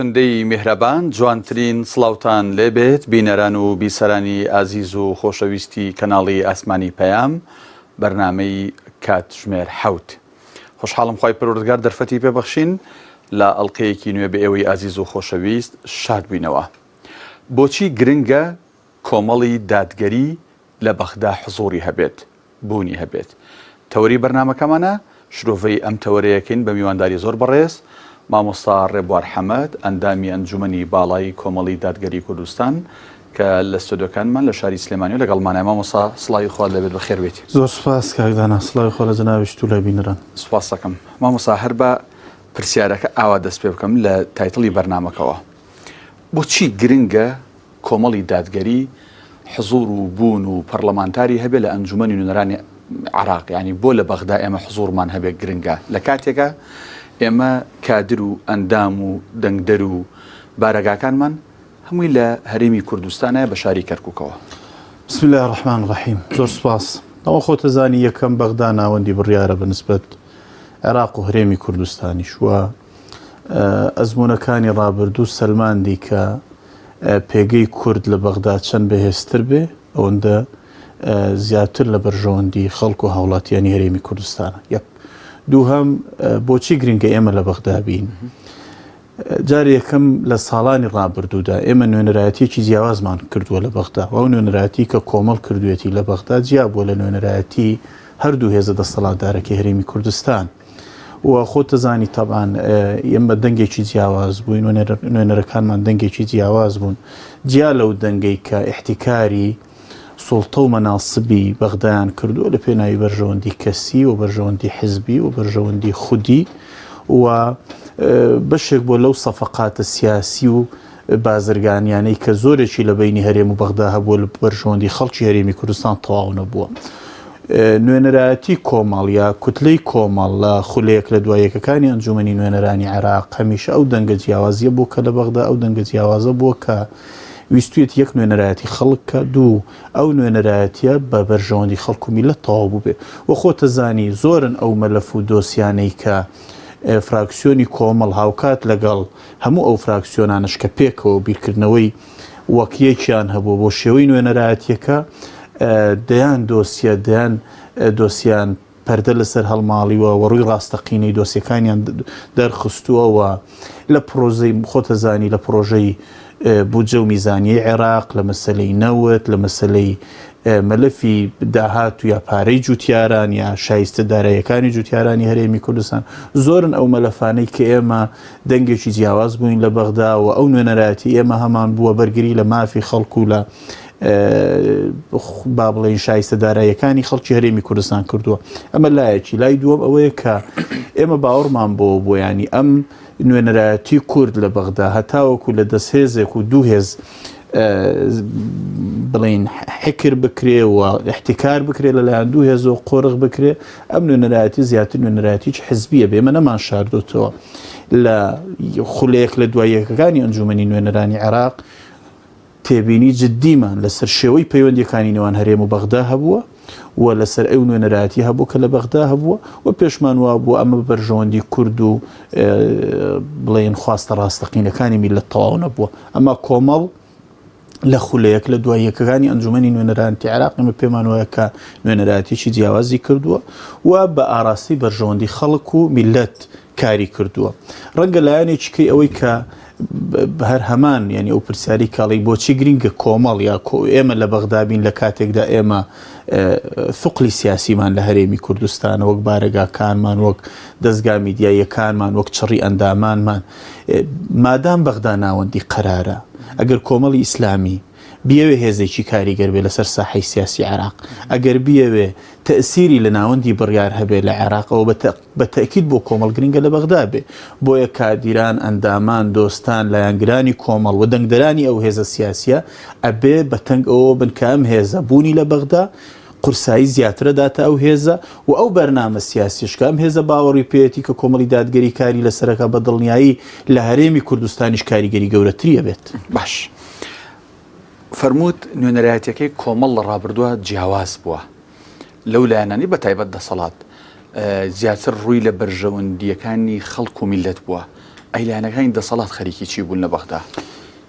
خواوەندەی میهرەبان جوانترین سڵاوتان لێبێت بینەران و بیسەرانی ئازیز و خۆشەویستی کەناڵی ئاسمانی پەیام بەرنامەی کاتژمێر حەوت. خۆشحاڵم خوای پەروەردگار دەرفەتی پێ بەخشین لە ئەڵقەیەکی نوێ بە ئێوەی ئازیز و خۆشەویست شاد بووینەوە. بۆچی گرنگە کۆمەڵی دادگەری لە بەغدا حزوڕی هەبێت، بوونی هەبێت؟ تەوەری بەرنامەکەمانە، شرۆڤەی ئەم تەوەرەیەکەین بە میوانداری زۆر بەڕێز مامۆستا ڕێبوار حەمەد، ئەندامی ئەنجومەنی باڵای کۆمەڵی دادگەری کوردستان کە لە ستۆدیۆکانمان لە شاری سلێمانی و لەگەڵمانە. مامۆستا سڵاوی خوات لێبێت بەخێر بێیت. زۆر سوپاس کاک دانا، سڵاوی خوا لە جەنابیشت و لای بینەران. سوپاست دەکەم مامۆستا. هەر بە پرسیارەکە ئاوا دەست پێ بکەم لە title ی بەرنامەکەوە، بۆچی گرنگە کۆمەڵی دادگەری حزوور و بوون و پەڕلەمانتاری هەبێ لە ئەنجومەنی نوێنەرانی عێراق؟ یانی بۆ لە بەغدا ئێمە حزوورمان هەبێ گرنگە لە کاتێکا ئێمە کادر و ئەندام و دەنگدەر و بارەگاکانمان هەمووی لە هەرێمی کوردستانە بە شاری کەرکووکەوە؟ بسم اللە الرحمن الرحیم زۆر سپاس. ئەوە خۆتەزانی یەکەم بەغدا ناوەندی بڕیارە بە نسبەت عێراق و هەرێمی کوردستانیش و ئەزموونەکانی ڕابردوو سەلماندی کە پێگەی کورد لە بەغدا چەند بەهێزتر بێ ئەوەندە زیاتر لە بەرژەوەندی خەڵک و هاوڵاتیانی هەرێمی کوردستانە. یەک. دووهەم بۆچی گرنگە ئێمە لە بەغدا بین؟ جارێ یەکەم لە ساڵانی ڕابردوودا ئێمە نوێنەرایەتیەکی جیاوازمان کردووە لە بەغدا و ئەو نوێنەرایەتی کە کۆمەڵ کردوێتی لە بەغدا جیا بووە لە نوێنەرایەتی هەردوو هێزە دەسەڵاتدارەکەی هەرێمی کوردستان و خۆتەزانی تەبان ئێمە دەنگێکی جیاواز بووین و نوێنەرەکانمان دەنگێکی جیاواز بوون جیا لەو دەنگەی کە ئیحتیکاری سوڵتە و مەناسبی بەغدایان کردووە لە پێناوی بەرژەوەندی کەسی و بەرژەوەندی حزبی و بەرژەوەندی خودی و بەشێک بۆ لەو سەفەقاتە سیاسی و بازرگانیانەی کە زۆرێکی لە بینی هەرێم و بەغدا هەبووە لە بەرژەوەندی خەڵکی هەرێمی کوردستان تەواو نەبووە. نوێنەرایەتی کۆمەڵ یا کوتلەی کۆمەڵ لە خولەیەک لە دوای یەکەکانی ئەنجومەنی نوێنەرانی عێراق هەمیشە ئەو دەنگە جیاوازیە بوو کە لە بەغدا ئەو دەنگە جیاوازە بووە کە ویستویەتی یەک نوێنەرایەتی خەڵک کە دوو ئەو نوێنەرایەتیە بە بەرژەوەندی خەڵک و میللەت تەواو بووبێ و خۆتەزانی زۆرن ئەو مەلەف و دۆسیانەی کە فراکسیۆنی کۆمەڵ هاوکات لەگەڵ هەموو ئەو فراکسیۆنانەش کە پێکەوە بیرکردنەوەی وەک یەکیان هەبووە بۆ شێوەی نوێنەرایەتیەکە دەیان دۆسیە دەیان دۆسیان پەردە لەسەر هەڵماڵیوە و ڕووی ڕاستەقینەی دۆسیەکانیان دەرخستووە و لە پرۆزەی خۆتەزانی لە پرۆژەی بودجە و میزانیەی عێراق لە مەسەلەی نەوت لە مەسەلەی مەلەفی داهات و یا پارەی جوتیاران یا شایستە داراییەکانی جوتیارانی هەرێمی کوردستان زۆرن ئەو مەلەفانەی کە ئێمە دەنگێکی جیاواز بووین لە بەغدا و ئەو نوێنەرایەتی ئێمە هەمان بووە بەرگری لە مافی خەڵک و لە با بڵێین شایستە داراییەکانی خەڵکی هەرێمی کوردستان کردووە ئەمە لایەکی لای دووەم ئەوەیە کە ئێمە باوەڕمان بۆ بۆ ینی ئەم نوێنەرایەتی کورد لە بەغدا هەتاوەکو لە دەست هێزێک و دوو هێز بڵین حکر بکرێ و احتکار بکرێ لەلایەن دوو هێز و قۆرغ بکرێ ئەم نوێنەرایەتی زیاتر نوێنەرایەتیی حزبیە بێمە نەمان شاردۆتەوە لە خولەیەک لە دوای یەکەکانی ئەنجومەنی نوێنەرانی عێراق تێبینی جددیمان لەسەر شێوەی پەیوەندییەکانی نێوان هەرێم و بەغدا هەبووە و لەسەر ئەو نوێنەرایەتی هەبوو کە لە بەغدا هەبووە و پێشمان وابووە ئەمە بە بەرژەوەندی کورد و بڵێن خواستە ڕاستەقینەکانی میللەت تەواو نەبووە. ئەما کۆمەڵ لە خولەیەک لە دوای یەکەکانی ئەنجومەنی نوێنەرانتی عێراق ئێمە پێمان وایە کە نوێنەرایەتیی جیاوازی کردووە و بە ئاراستەی بەرژەوەندی خەڵک و میللەت کاری کردووە. ڕەنگە لایەنێکی کەی ئەوەی کە هەر هەمان یعنی ئەو پرسیاری کاڵی بۆچی گرینگە کۆمەڵ یا ئێمە لە بەغدا بین لە کاتێکدا ئێمە ثقلی سیاسیمان لە هەرێمی کوردستانە وەک بارەگاکانمان وەک دەستگا میدیاییەکانمان وەک چڕی ئەندامانمان مادام بەغدا ناوەندی قەرارە ئەگەر کۆمەڵی ئیسلامی بیەوێ هێزێکی کاریگەر بێ لەسەر ساحەی سیاسی عێراق ئەگەر بیەوێ تەئسیری لە ناوەندی بڕیار هەبێ لە عێراق ئەوە بە بە تەئکید بۆ کۆمەڵ گرنگە لە بەغدا بێ. بۆیە کادیران، ئەندامان، دۆستان، لایەنگرانی کۆمەڵ و دەنگدەرانی ئەو هێزە سیاسیە ئەبێ بە تەنگ ئەوەوە بن کە ئەم هێزە بوونی لە بەغدا قورسایی زیاتر ئەداتە ئەو هێزە و ئەو بەرنامە سیاسیەش کە ئەم هێزە باوەڕی پێیەتی کە کۆمەڵی دادگەری کاری لەسەرەکا بە دڵنیایی لە هەرێمی کوردستانیش کاریگەری گەورەتری ئەبێت. باش فەرمووت نوێنەرایەتیەکەی کۆمەڵ لە ڕابردووە جیاواز بووە. لەو لایەنانەی بە تایبەت دەسەڵات زیاتر ڕووی لە بەرژەوەندییەکانی خەڵک و میللەت بووە. ئەی لایەنەکانی دەسەڵات خەریکی چی بوون لە بەغدا؟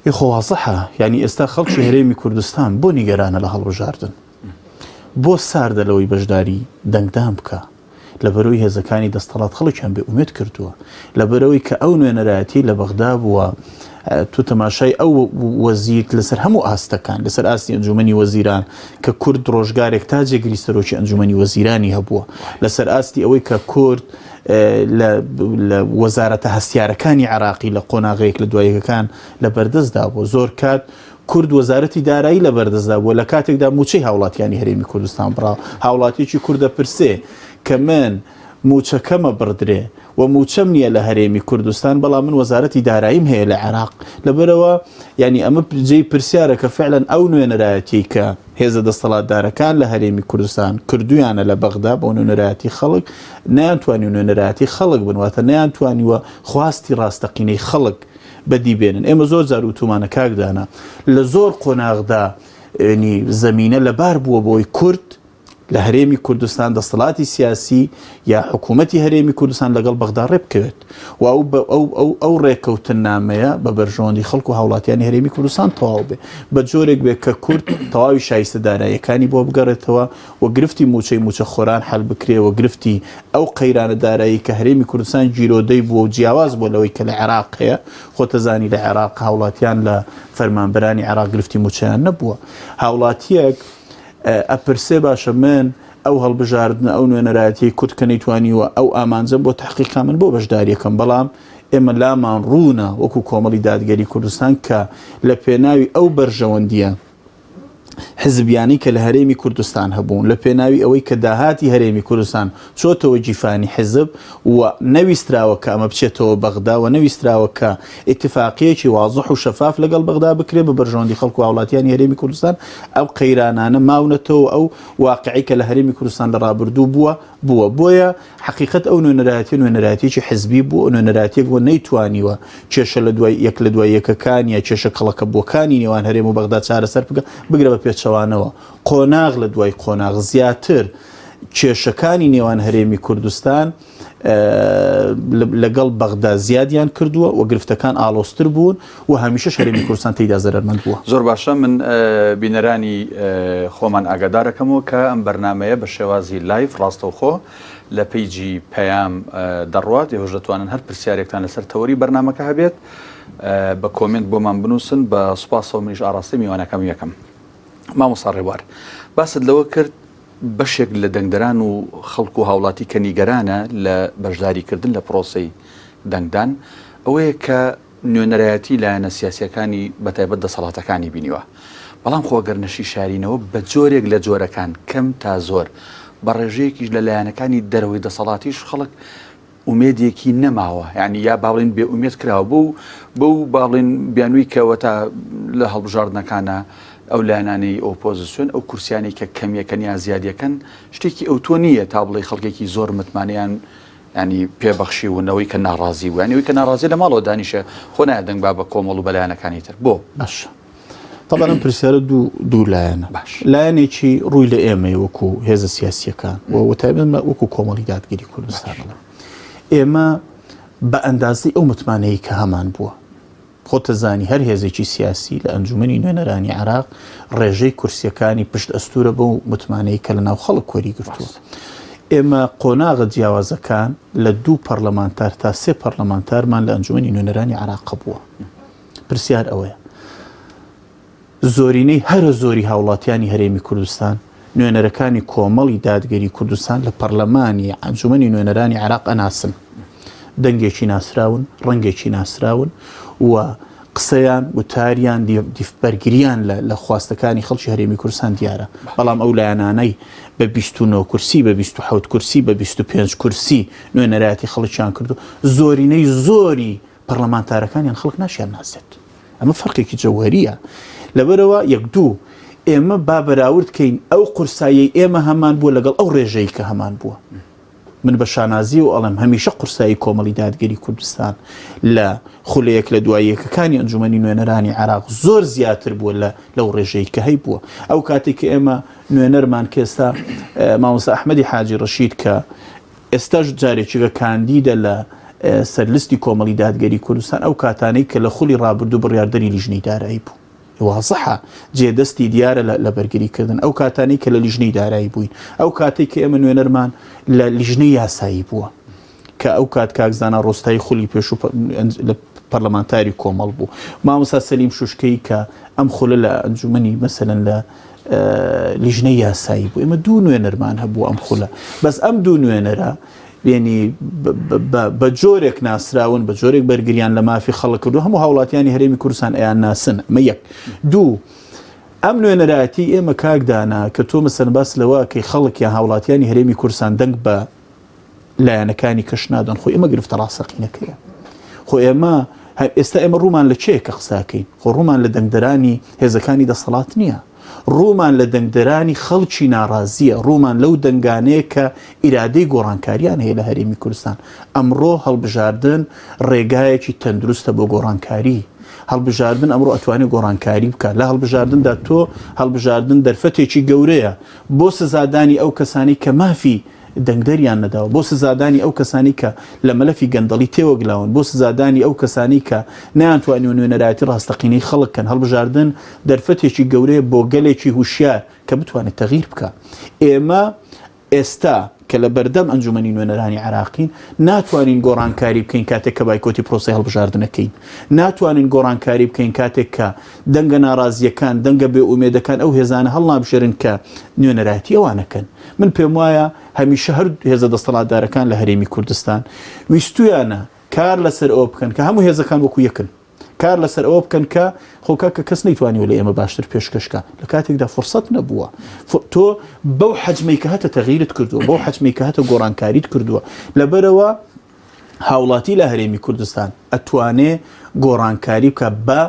ئێ خۆ وازحە، یانی ئێستا خەڵکی هەرێمی کوردستان بۆ نیگەرانە لە هەڵبژاردن؟ بۆ ساردە لەوەی بەشداری دەنگدان بکا؟ لەبەرئەوەی هێزەکانی دەستەڵات خەڵکیان بێ ئومێد کردووە، لەبەرئەوەی کە ئەو نوێنەرایەتیەی لە بەغدا بووە، تۆ تەماشای ئەو وەزیر لەسەر هەموو ئاستەکان، لەسەر ئاستی ئەنجومەنی وەزیران کە کورد ڕۆژگارێک تا جێگری سەرۆکی ئەنجومەنی وەزیرانی هەبووە، لەسەر ئاستی ئەوەی کە کورد لە وەزارەتە هەستیارەکانی عێراقی لە قۆناغە یەک لە دوای یەکەکان لە بەردەستدا بووە، زۆر کات کورد وەزارەتی دارایی لە بەردەستدا بووە لە کاتێکدا مووچەی هاوڵاتیانی هەرێمی کوردستان بڕاوە. هاوڵاتیەکی کورد دەپرسێ کە من مووچەکەمە بڕدرێ و مووچەم نییە لە هەرێمی کوردستان بەڵام من وەزارەتی داراییم هەیە لە عێراق. لەبەرئەوە یانی ئەمە جێی پرسیارە کە فعلەن ئەو نوێنەرایەتیەی کە هێزە دەستەڵاتدارەکان لە هەرێمی کوردستان کردویانە لە بەغدا بۆ نوێنەرایەتی خەڵک نەیانتوانی نوێنەرایەتی خەڵک بن واتە نەیانتوانیوە خواستی ڕاستەقینەی خەڵک بەدی بێنن. ئێمە زۆر جار وتومانە کاک دانا لە زۆر قۆناغدا ینی زەمینە لەبار بووە بۆی کورد لە هەرێمی کوردستان دەسەڵاتی سیاسی یا حکوومەتی هەرێمی کوردستان لەگەڵ بەغدا ڕێ بکەوێت و ئەو ئەو ئەو ئەو ڕێککەوتننامەیە بە بەرژەوەندی خەڵک و هاوڵاتیانی هەرێمی کوردستان تەواو بێ بە جۆرێک بێ کە کورد تەواوی شایستە داراییەکانی بۆ بگەڕێتەوە و گرفتی مووچەی مووچەخۆران حەل بکرێ و گرفتی ئەو قەیرانە دارایی کە هەرێمی کوردستان گیرۆدەی بووە و جیاواز بووە لەوەی کە لە عێراق هەیە، خۆتەزانی لە عێراق هاوڵاتیان لە فەرمانبەرانی عێراق گرفتی مووچەیان نەبووە. هاوڵاتییەک ئەپرسێ باشە من ئەو هەڵبژاردنە ئەو نوێنەرایەتیەی کورد کە نەیتوانیوە ئەو ئامانجەم بۆ تەحقیق کا من بۆ بەشداریەکەم بەڵام ئێمە لامان ڕوونە وەکو کۆمەڵی دادگەری کوردستان کە لە پێناوی ئەو بەرژەوەندیە حزبیانەی کە لە هەرێمی کوردستان هەبوون لە پێناوی ئەوەی کە داهاتی هەرێمی کوردستان چۆتەوە گیرفانی حزب و نەویستراوە کە ئەمە بچێتەوە بەغدا و نەویستراوە کە ئیتفاقیەکی وازح و شەفاف لەگەڵ بەغدا بکرێت بە بەرژەوەندی خەڵک و هاوڵاتیانی هەرێمی کوردستان ئەو قەیرانانە ماونەتەوە ئەو واقعی کە لە هەرێمی کوردستان لە ڕابردوو بووە بووە بۆیە حەقیقەت ئەو نوێنەرایەتیە نوێنەرایەتیەکی حزبی بوو نوێنەرایەتیەک بووە نەیتوانیوە کێشە لە دوای یەک لە دوای یەکەکان یا کێشە کەڵەکەبووەکانی نێوان هەرێم و بەغدا چارەسەر بکە بگرە بە پێچەوانەوە قۆناغ لە دوای قۆناغ زیاتر کێشەکانی نێوان هەرێمی کوردستان لەگەڵ بەغدا زیادیان کردووە و گرفتەکان ئاڵۆزتر بوون و هەمیشەش هەرێمی کوردستان تێیدا زەرەرمەند بووە. زۆر باشە من بینەرانی خۆمان ئاگادارەکەمەوە کە ئەم بەرنامەیە بە شێوازی live ڕاستەوخۆ لە page ی پەیام دەڕوات ئێوەش دەتوانن هەر پرسیارێکتان لەسەر تەوەری بەرنامەکە هەبێت بە comment بۆمان بنووسن بە سوپاسەوە منیش ئاڕاستەی میوانەکەم یەکەم مامۆستا ڕێبوار باست لەوە کرد بەشێک لە دەنگدەران و خەڵک و هاوڵاتی کە نیگەرانە لە بەشداریکردن لە پرۆسەی دەنگدان ئەوەیە کە نوێنەرایەتی لایەنە سیاسیەکانی بەتایبەت دەسەڵاتەکانی بینیوە بەڵام خۆ گەر نەشیشارینەوە بە جۆرێک لە جۆرەکان کەم تا زۆر بە ڕێژەیەکیش لە لایەنەکانی دەرەوەی دەسەڵاتیش خەڵک ئومێدێکی نەماوە یعنی یا با بڵێین بێ ئومێد کراوە بەو بەو با بڵێین بیانووی کەوە تا لە هەڵبژاردنەکانە ئەو لایەنانەی ئۆپۆزیسیۆن ئەو کورسیانەی کە کەمیەکەن یا زیادیەکەن شتێکی ئەوتۆ نییە تا بڵێ خەڵکێکی زۆر متمانەیان ینی پێبەخشیونەوەی کە ناڕازی بوو ینی کە ناڕازی لە ماڵەوە دانیشە خۆ نایە دەنگ با بە کۆمەڵ و بەلایەنەکانی تر بۆ باشە طبعا ئەم پرسیارە دوو دوو لایەنە باش لایەنێکی ڕووی لە ئێمەی وەکو هێزە سیاسیەکان و وتایبەت وەکو کۆمەڵی دادگەری کوردستان ئێمە بە ئەندازەی ئەو متمانەیە کە هەمان بووە خۆتەزانی هەر هێزێکی سیاسی لە ئەنجومەنی نوێنەرانی عێراق ڕێژەی کورسیەکانی پشت ئەستورە بەو متمانەی کە لە ناو خەڵک وەری گرتووە. ئێمە قۆناغە جیاوازەکان لە دوو پەرلەمانتار تا سێ پەرلەمانتارمان لە ئەنجومەنی نوێنەرانی عێراق بووە. پرسیار ئەوەیە زۆرینەی هەرە زۆری هاوڵاتیانی هەرێمی کوردستان نوێنەرەکانی کۆمەڵی دادگەری کوردستان لە پەرلەمانی ئەنجومەنی نوێنەرانی عێراق ئەناسن دەنگێکی ناسراون ڕەنگێکی ناسراون و قسەیان وتاریان بەرگریان لە خواستەکانی خەڵکی هەرێمی کوردستان دیارە بەڵام ئەو لایەنانەی بە 29 کورسی بە 27 کورسی بە 25 کورسی نوێنەرایەتی خەڵکیان کردو زۆرینەی زۆری پەڕلەمانتارەکانیان خەڵک ناشیان ناسێت ئەمە فەرقێکی جەوهەریە لەبەرەوە یەک دوو ئێمە با بەراورد کەین ئەو قورساییەی ئێمە هەمان بووە لەگەڵ ئەو ڕێژەی کە هەمان بووە من بە شانازی و ئەڵێم هەمیشە قورسایی کۆمەڵی دادگەری کوردستان لە خولەیەک لە دوای یەکەکانی ئەنجومەنی نوێنەرانی عێراق زۆر زیاتر بووە لە لەو ڕێژەی کە هەی بووە ئەو کاتێک کە ئێمە نوێنەرمان کێستا مامۆستا ئەحمەدی حاجی ڕەشید کە ئێستاش جارێکیکە کاندیدە لە. سەرلستی کۆمەڵی دادگەری کوردستان ئەو کاتانەی کە لە خولی ڕابردوو بڕیاردەری لیژنەی دارایی بوو. وازحە جێ دەستی دیارە لە بەرگری کردن ئەو کاتانەی کە لە لیژنەی دارایی بووین ئەو کاتێک کە ئێمە نوێنەرمان لە لیژنەی یاسایی بووە کە ئەو کات کاک زانا ڕۆستایی خولی پێشوو لە پەرلەمانتاری کۆمەڵ بوو مامۆستا سەلیم شوشکەی کە ئەم خولە لە ئەنجومەنی مەسەلەن لە لیژنەی یاسایی بوو ئێمە دوو نوێنەرمان هەبوو ئەم خولە بەس ئەم دوو نوێنەرە یعنی بە جۆرێک ناسراون بە جۆرێک بەرگریان لە مافی خەڵک کردو هەموو هاوڵاتیانی هەرێمی کوردستان ئەیان ناسن ئەمە یەک دوو ئەم نوێنەرایەتی ئێمە کاک دانا کە تۆ مەسەن باس لەوە کەی خەڵک یان هاوڵاتیانی هەرێمی کوردستان دەنگ بە لایەنەکانی کەش نادەن خۆ ئێمە گرفتە ڕاستەقینەکەیە خۆ ئێمە ئێستا ئێمە ڕوومان لە کێ کە قساکەین خۆ ڕوومان لە دەنگدەرانی هێزەکانی دەسەڵات نییە ڕوومان لە دەنگدەرانی خەڵکی ناڕازیە ڕوومان لەو دەنگانەیە کە ئیرادەی گۆڕانکاریان هەیە لە هەرێمی کوردستان ئەمڕۆ هەڵبژاردن ڕێگایەکی تەندروستە بۆ گۆڕانکاری هەڵبژاردن ئەمڕۆ ئەتوانێت گۆڕانکاری بکات لە هەڵبژاردندا تۆ هەڵبژاردن دەرفەتێکی گەورەیە بۆ سزادانی ئەو کەسانی کە مافی دەنگدەریان نەداوە، بۆ سزادانی ئەو کەسانەی کە لە مەلەفی گەندەڵی تێوەگلاون، بۆ سزادانی ئەو کەسانەی کە نەیانتوانیوە نوێنەرایەتی ڕاستەقینەی خەڵک کەن، هەڵبژاردن دەرفەتێکی گەورەیە بۆ گەلێکی هوشیار کە بتوانێت تەغییر بکا. ئێمە ئێستا کە لە بەردەم ئەنجومەنی نوێنەرانی عێراقین، ناتوانین گۆڕانکاری بکەین کاتێک کە بایکۆتی پرۆسەی هەڵبژاردنەکەین. ناتوانین گۆڕانکاری بکەین کاتێک کە دەنگە ناڕازییەکان، دەنگە بێئومێدەکان ئەو هێزانە هەڵنابژێرن کە نوێنەرایەتی ئەوانەکەن. من پێموایە هەمیشە هەر هێزە دەستەڵاتدارەکان لە هەرێمی کوردستان ویستویانە کار لەسەر ئەوە بکەن کە هەموو هێزەکان وەکو یەکن. کار لەسەر ئەوە بکەن کە خۆ کاکە کەس نەیتوانیوە لە ئێمە باشتر پێشکەش کا لە کاتێکدا فرسەت نەبووە تۆ بەو حەجمەی کە هەتە تەغیرت کردووە بەو حەجمەی کە هەتە گۆڕانکاریت کردووە لەبەرەوە هاوڵاتی لە هەرێمی کوردستان ئەتوانێ گۆڕانکاری بکە بە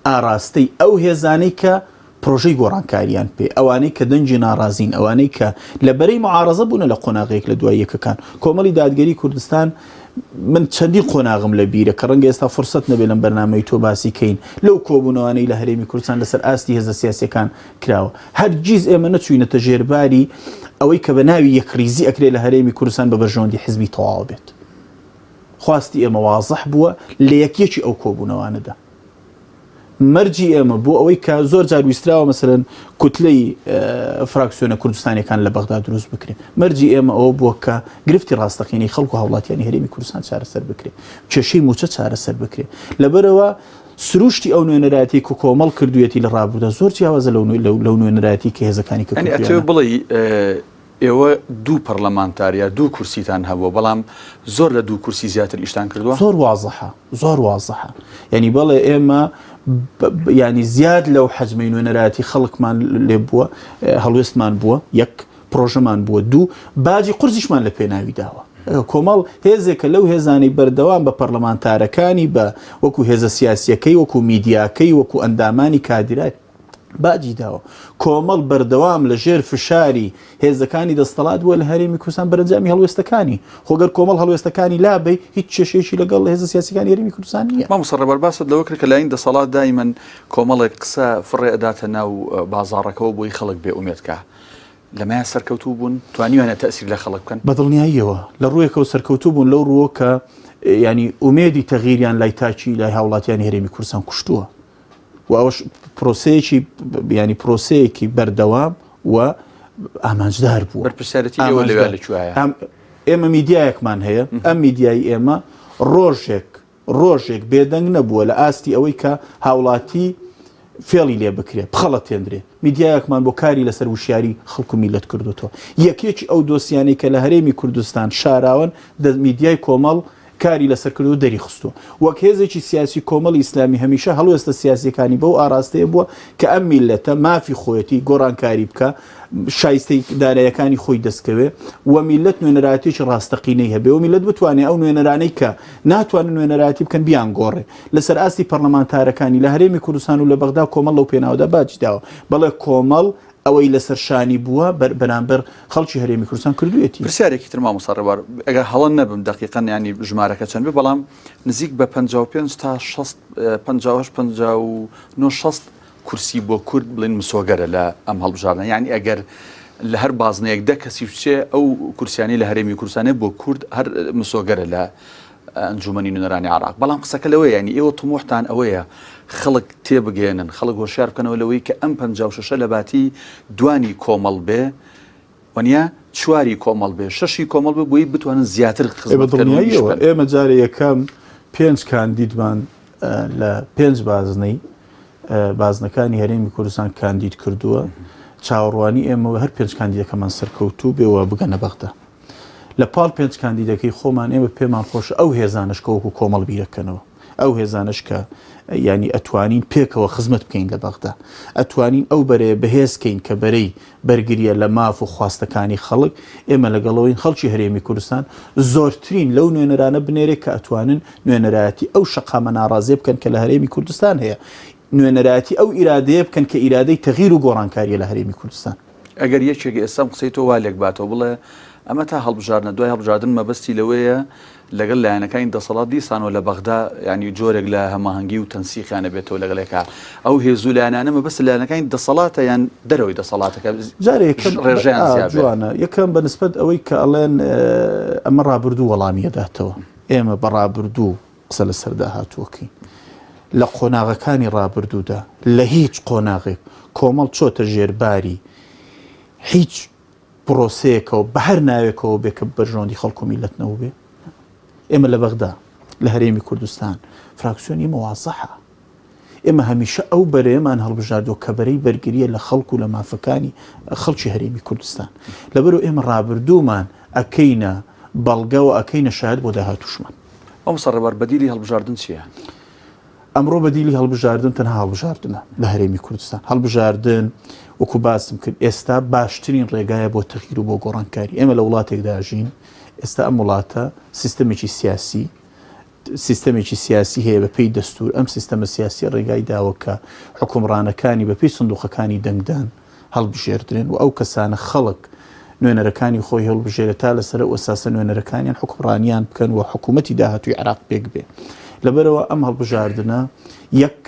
ئاراستەی ئەو هێزانەی کە پرۆژەی گۆڕانکاریان پێ ئەوانەی کە دەنگی ناڕازین ئەوانەی کە لە بەرەی معارەزە بوونە لە قۆناغێک لە دوای یەکەکان کۆمەڵی دادگەری کوردستان من چەندین قۆناغم لە بیرە کە ڕەنگە ئێستا فرسەت نەبێت لەم بەرنامەی تۆ باسی کەین لەو کۆبوونەوانەی لە هەرێمی کوردستان لەسەر ئاستی هێزە سیاسیەکان کراوە هەرگیز ئێمە نەچوینەتە ژێرباری ئەوەی کە بە ناوی یەکڕیزی ئەکرێ لە هەرێمی کوردستان بە بەرژەوەندی حزبی تەواو بێت خواستی ئێمە وازح بووە لە یەکیەکی ئەو کۆبوونەوانەدا مەرجی ئێمە بۆ ئەوەی کە زۆر جار ویستراوە مەسەلەن کوتلەی فراکسیۆنە کوردستانیەکان لە بەغدا دروست بکرێت مەرجی ئێمە ئەوە بووە کە گرفتی ڕاستەقینەی خەڵک و هاوڵاتیانی هەرێمی کوردستان چارەسەر بکرێت کێشەی موچە چارەسەر بکرێت لەبەرەوە سروشتی ئەو نوێنەرایەتی کە کۆمەڵ کردویەتی لە ڕابردوودا زۆر جیاوازە لەو نوێنەرایەتی کە هێزەکانی کە ئەتەوێ بڵێ ئێوە دوو پەڕلەمانتار یا دوو کورسیتان هەبووە، بەڵام زۆر لە دوو کورسی زیاتر ئیشتان کردووە؟ زۆر وازحە، زۆر وازحە. یانی بەڵێ ئێمە یانی زیاد لەو حەجمەی نوێنەرایەتی خەڵکمان لێ بووە، هەڵوێستمان بووە، یەک پرۆژەمان بووە، دوو باجی قورسیشمان لە پێناوی داوە. کۆمەڵ هێزێکە لەو هێزانەی بەردەوام بە پەرلەمانتارەکانی بە وەکو هێزە سیاسیەکەی وەکو میدیاکەی وەکو ئەندامانی کادیرات باجی داوە. کۆمەڵ بەردەوام لە ژێر فشاری هێزەکانی دەستەڵات بووە لە هەرێمی کوردستان بەرەنجامی هەڵوێستەکانی. خۆ گەر کۆمەڵ هەڵوێستەکانی لابەی هیچ کێشەیەکی لەگەڵ هێزە سیاسیەکانی هەرێمی کوردستان نییە. مامۆستا ڕێبوار باست لەوە کرد کە لایەنی دەسەڵات دایمەن کۆمەڵێک قسە فڕێ ئەداتە ناو بازاڕەکەوە بۆی خەڵک بێ ئومێد کا. لەمەیا سەرکەوتوو بوون؟ توانیویانە تەئسیر لە خەڵک بکەن؟ بە دڵنیاییەوە لە ڕوویەکەوە سەرکەوتوو بوون لەو ڕووە کە یانی ئومێدی تەغیریان لای تاکی لای هاوڵاتیانی هەرێمی کوردستان کوشتووە. و ئەوەش پرۆسەیەکی ینی پرۆسەیەکی بەردەوام و ئامانجدار بوو بەرپرسیارەتی ئێوە لەوێ لە کوێیە؟ ئێمە میدیایەکمان هەیە ئەم میدیای ئێمە ڕۆژێک ڕۆژێک بێدەنگ نەبووە لە ئاستی ئەوەی کە هاوڵاتی فێڵی لێ بکرێ بخەڵەتێندرێ میدیایەکمان بۆ کاری لەسەر وشیاری خەڵک و میلەت کردوتەوە یەکێکی ئەو دۆسیانەی کە لە هەرێمی کوردستان شاراون دە میدیای کۆمەڵ کاری لەسەر کردووە دەریخستووە. وەک هێزێکی سیاسی کۆمەڵی ئیسلامی هەمیشە هەڵوێستە سیاسیەکانی بەو ئاراستەیە بووە کە ئەم میللەتە مافی خۆیەتی گۆڕانکاری بکا، شایستەی دارایەکانی خۆی دەستکەوێ و میللەت نوێنەرایەتیەکی ڕاستەقینەی هەبێ و میللەت بتوانێ ئەو نوێنەرانەی کە ناتوانن نوێنەرایەتی بکەن بیانگۆڕێ لەسەر ئاستی پەڕلەمانتارەکانی لە هەرێمی کوردستان و لە بەغدا کۆمەڵ لەو پێناوەدا باجی داوە. بەڵێ کۆمەڵ ئەوەی لەسەر شانی بووە بەرامبەر خەڵکی هەرێمی کوردستان کردوویەتی. پرسیارێکی تر مامۆستا ڕێبوار، ئەگەر هەڵە نەبم دەقیقەن یانی ژمارەکە چەند بێ بەڵام نزیک بە 55 تا 60 58 59 60 کورسی بۆ کورد بڵێن مسۆگەرە لە ئەم هەڵبژاردنە یانی ئەگەر لە هەر بازنەیەک دە کەسی بچێ ئەو کورسیانی لە هەرێمی کوردستانێ بۆ کورد هەر مسۆگەرە لە. ئەنجومەنی نوێنەرانی عێراق، بەڵام قسەکە لەوەیە یانی ئێوە تموحتان ئەوەیە خەڵک تێبگەیەنن، خەڵک هۆشیار بکەنەوە لەوەی کە ئەم 56 لە باتی دوانی کۆمەڵ بێ وەنیە چواری کۆمەڵ بێ شەشی کۆمەڵ بێ بۆی بتوانن زیاتر خزمەت بکەن و ئیش بکەن. ئێمە جارێ یەکەم پێنج کاندیدمان لە پێنج بازنەی بازنەکانی هەرێمی کوردستان کاندید کردووە چاوەڕوانی ئێمە هەر پێنج کاندیدەکەمان سەرکەوتوو بێ و بگەنە بەغدا. لە پاڵ پێنج کاندیدەکەی خۆمان ئێمە پێمان خۆشە ئەو هێزانەش کە وەکو کۆمەڵ بیرەکەنەوە ئەو هێزانەش کە ینی ئەتوانین پێکەوە خزمەت بکەین لە بەغدا ئەتوانین ئەو بەرەیە بەهێزکەین کە بەرەی بەرگریە لە ماف و خواستەکانی خەڵک ئێمە لەگەڵەوەین خەڵکی هەرێمی کوردستان زۆرترین لەو نوێنەرانە بنێرێت کە ئەتوانن نوێنەرایەتی ئەو شەقامە ناڕازیە بکەن کە لە هەرێمی کوردستان هەیە نوێنەرایەتی ئەو ئیرادەیە بکەن کە ئیرادەی تەغیر و گۆڕانکاریە لە هەرێمی کوردستان. ئەگەر یەکێک ئێستا ئەم قسەی تۆ وا لێک باتەوە بڵێ ئەمە تا هەڵبژاردنە دوای هەڵبژاردن مەبەستی لەوەیە لەگەڵ لایەنەکانی دەسەڵات دیسانەوە لە بەغدا ینی جۆرێک لە هەماهەنگی و تەنسیقیانە بێتەوە لەگەڵ یەکا ئەو هێز و لایەنانە مەبەست لایەنەکانی دەسەڵاتە یان دەرەوەی دەسەڵاتەکە جارێ یەکەم ڕێژەیان زیاد بێ. جوانە یەکەم بە نسبەت ئەوەی کە ئەڵێن ئەمە ڕابردوو وەڵامی ئەداتەوە ئێمە بە ڕابردوو قسە لەسەر داهاتووەکەین. لە قۆناغەکانی ڕابردوودا لە هیچ قۆناغێک کۆمەڵ چۆتە ژێر باری هیچ پرۆسەیەکەوە بە هەر ناوێکەوە بێ کە بەرژەوەندی خەڵک و میللەت نەبووبێ؟ ئێمە لە بەغدا، لە هەرێمی کوردستان فراکسیۆنی ئێمە وازحە. ئێمە هەمیشە ئەو بەرەیەمان هەڵبژاردووە کە بەرەی بەرگرییە لە خەڵک و لە مافەکانی خەڵکی هەرێمی کوردستان. لەبەرئەوە ئێمە ڕابردوومان ئەکەینە بەڵگە و ئەکەینە شایەت بۆ داهاتووشمان. مامۆستا ڕێبوار بەدیلی هەڵبژاردن چییە؟ ئەمڕۆ بەدیلی هەڵبژاردن تەنها هەڵبژاردنە لە هەرێمی کوردستان. هەڵبژاردن وەکو باسم کرد ئێستا باشترین ڕێگایە بۆ تەغییر و بۆ گۆڕانکاری. ئێمە لە وڵاتێکدا ئەژین ئێستا ئەم وڵاتە سیستەمێکی سیاسی سیستەمێکی سیاسی هەیە بە پێی دەستوور، ئەم سیستەمە سیاسیە ڕێگای داوە کە حوکمڕانەکانی بە پێی سندوقەکانی دەنگدان هەڵبژێردرێن و ئەو کەسانە خەڵک نوێنەرەکانی خۆی هەڵبژێرێت تا لەسەر ئەو ئەساسە نوێنەرەکانیان حوکمڕانیان بکەن و حکوومەتی داهاتووی عێراق پێک بێ. لەبەرئەوە ئەم هەڵبژاردنە یەک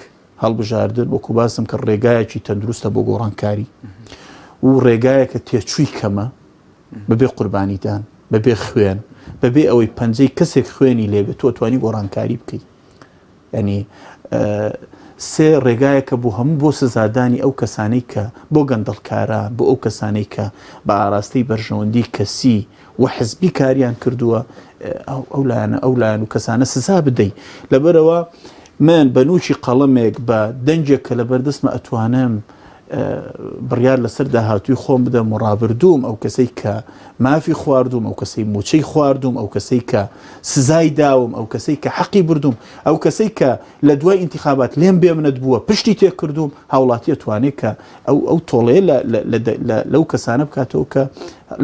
هەڵبژاردن وەکو باسم کرد ڕێگایەکی تەندروستە بۆ گۆڕانکاری و ڕێگایەکە تێچووی کەمە بەبێ قوربانیدان، بەبێ خوێن، بەبێ ئەوەی پەنجەی کەسێک خوێنی لێبێت تۆ ئەتوانی گۆڕانکاری بکەیت. ینی سێ ڕێگایەکە بۆ هەموو بۆ سزادانی ئەو کەسانەی کە بۆ گەندەڵکاران بۆ ئەو کەسانەی کە بە ئاراستەی بەرژەوەندی کەسی و حزبی کاریان کردووە ئەو لایەنە ئەو لایەن و کەسانە سزا بدەیت لەبەرەوە من بە نووکی قەڵەمێک بە دەنگێک کە لە بەردەستمە ئەتوانم بڕیار لەسەر داهاتووی خۆم بدەم و ڕابردووم، ئەو کەسەی کە مافی خواردووم، ئەو کەسەی مووچەی خواردووم، ئەو کەسەی کە سزای داوم، ئەو کەسەی کە حەقی بردووم، ئەو کەسەی کە لە دوای ئینتیخابات لێم بێمنەت بووە، پشتی تێ کردووم، هاوڵاتی ئەتوانێت کە ئەو ئەو تۆڵەیە لە لە لە لەو کەسانە بکاتەوە کە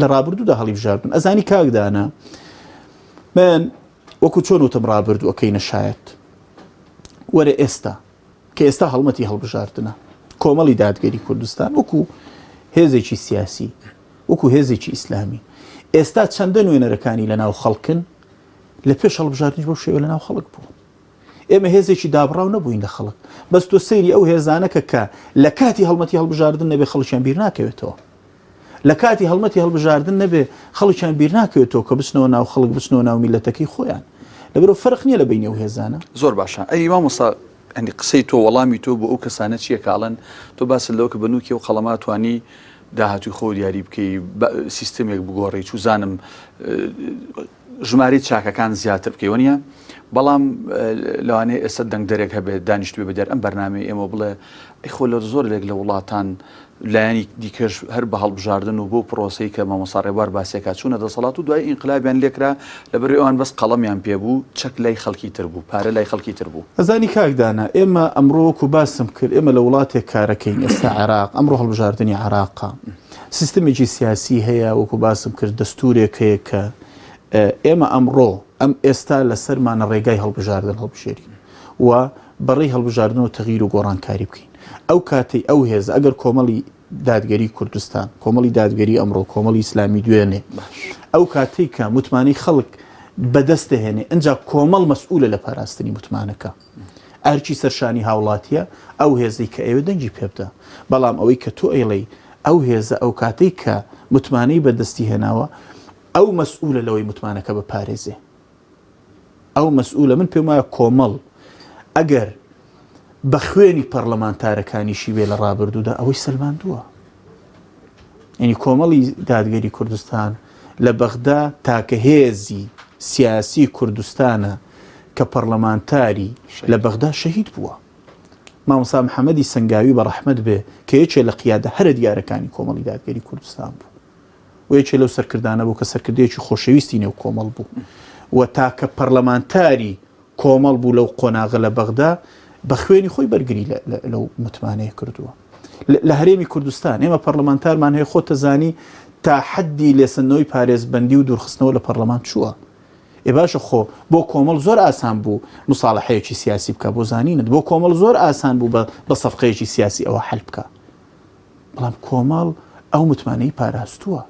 لە ڕابردوودا هەڵیبژاردوون. ئەزانی کاک دانا من وەکو چۆن وتم ڕابردوو ئەکەینە شایەت وەرە ئێستا کە ئێستا هەڵمەتی هەڵبژاردنە، کۆمەڵی دادگەری کوردستان وەکو هێزێکی سیاسی، وەکو هێزێکی ئیسلامی، ئێستا چەندە نوێنەرەکانی لەناو خەڵکن، لە پێش هەڵبژاردنیش بەو شێوە لەناو خەڵک بوو. ئێمە هێزێکی دابڕاو نەبووین لە خەڵک، بەس تۆ سەیری ئەو هێزانە کە کە لە کاتی هەڵمەتی هەڵبژاردن نەبێ خەڵکیان بیر ناکەوێتەوە. لە کاتی هەڵمەتی هەڵبژاردن نەبێ خەڵکیان بیر ناکەوێتەوە کە بچنەوە ناو خەڵک بچنەوە ناو میللەتەکەی خۆیان لەبەرئەوە فەرق نییە لە بەینی ئەو هێزانە. زۆر باشە ئەی مامۆستا یانی قسەی تۆ وەڵامی تۆ بۆ ئەو کەسانە چییە کە ئەڵێن تۆ باست لەوە کە بە نوکی ئەو قەڵەمە توانی داهاتووی خۆو دیاری بکەی سیستمێک بگۆڕی چوزانم ژمارەی چاکەکان زیاتر بکەی وەنیە؟ بەڵام لەوانەیە ئێستا دەنگدەرێک هەبێت دانیشتبێ بە دیار ئەم بەرنامەی ئێمە بڵێ ئەی خۆ لە زۆر لێک لە وڵاتان لایەنی دیکەش هەر بە هەڵبژاردن و بۆ پرۆسەی کە مامۆستا ڕێبوار باسێکا چوونە دەسەڵات و دوای ئینقلابیان لێکرا لەبەر ئەوان بەس قەڵەمیان پێ بوو چەک لای خەڵکی تر بوو پارە لای خەڵکی تر بوو. ئەزانی کاک دانا ئێمە ئەمڕۆ وەکو باسم کرد ئێمە لە وڵاتێک کارەکەین ئێستا عێراق ئەمڕۆ هەڵبژاردنی عێراقە سیستمێکی سیاسی هەیە وەکو باسم کرد دەستورێک هەیە کە ئێمە ئەمڕۆ ئەم ئێستا لەسەرمانە ڕێگای هەڵبژاردن هەڵبژێرین و بەڕێی هەڵبژاردنەوە تەغییر و گۆڕانکاری بکەین ئەو کاتەی ئەو هێز ئەگەر کۆمەڵی دادگەری کوردستان کۆمەڵی دادگەری ئەمڕۆ کۆمەڵی ئیسلامی دوێنێ ئەو کاتەی کە متمانەی خەڵک بەدەست دەهێنێ ئەجا کۆمەڵ مەسئولە لە پاراستنی متمانەکە ئەرکی سەرشانی هاوڵاتیە ئەو هێزەی کە ئەوێ دەنگی پێبدا بەڵام ئەوەی کە تۆ ئەیڵێی ئەو هێزە ئەو کاتەی کە متمانەی بەدەستی هێناوە ئەو مەسئولە لەوەی متمانەکە بپارێزێ. ئەو مەسئولە من پێم وایە کۆمەڵ ئەگەر بە خوێنی پەرلەمانتارەکانیشی بێ لە ڕابردوودا ئەوەی سەلماندووە. یعنی کۆمەڵی دادگەری کوردستان لە بەغدا تاکە هێزی سیاسی کوردستانە کە پەرلەمانتاری لە بەغدا شەهید بووە. مامۆستا محەممەدی سنگاوی بە ڕەحمەت بێ کە یەکێ لە قیادە هەرە دیارەکانی کۆمەڵی دادگەری کوردستان بوو. و یەکێ لەو سەرکردانە بوو کە سەرکردەیەکی خۆشەویستی نێو کۆمەڵ بوو و تاکە پەرلەمانتاری کۆمەڵ بوو لەو قۆناغە لە بەغدا بە خوێنی خۆی بەرگری لەو متمانەیە کردووە. لە هەرێمی کوردستان ئێمە پەرلەمانتارمان هەیە خۆت دەزانی تا حەدی لێسەندنەوەی پارێزبەندی و دوورخستنەوە لە پەرلەمان چووە. ئێ باشە خۆ بۆ کۆمەڵ زۆر ئاسان بوو مساڵحەیەکی سیاسی بکە بۆ زانینت بۆ کۆمەڵ زۆر ئاسان بوو بە سەفقەیەکی سیاسی ئەوە حەل بکە. بەڵام کۆمەڵ ئەو متمانەی پاراستووە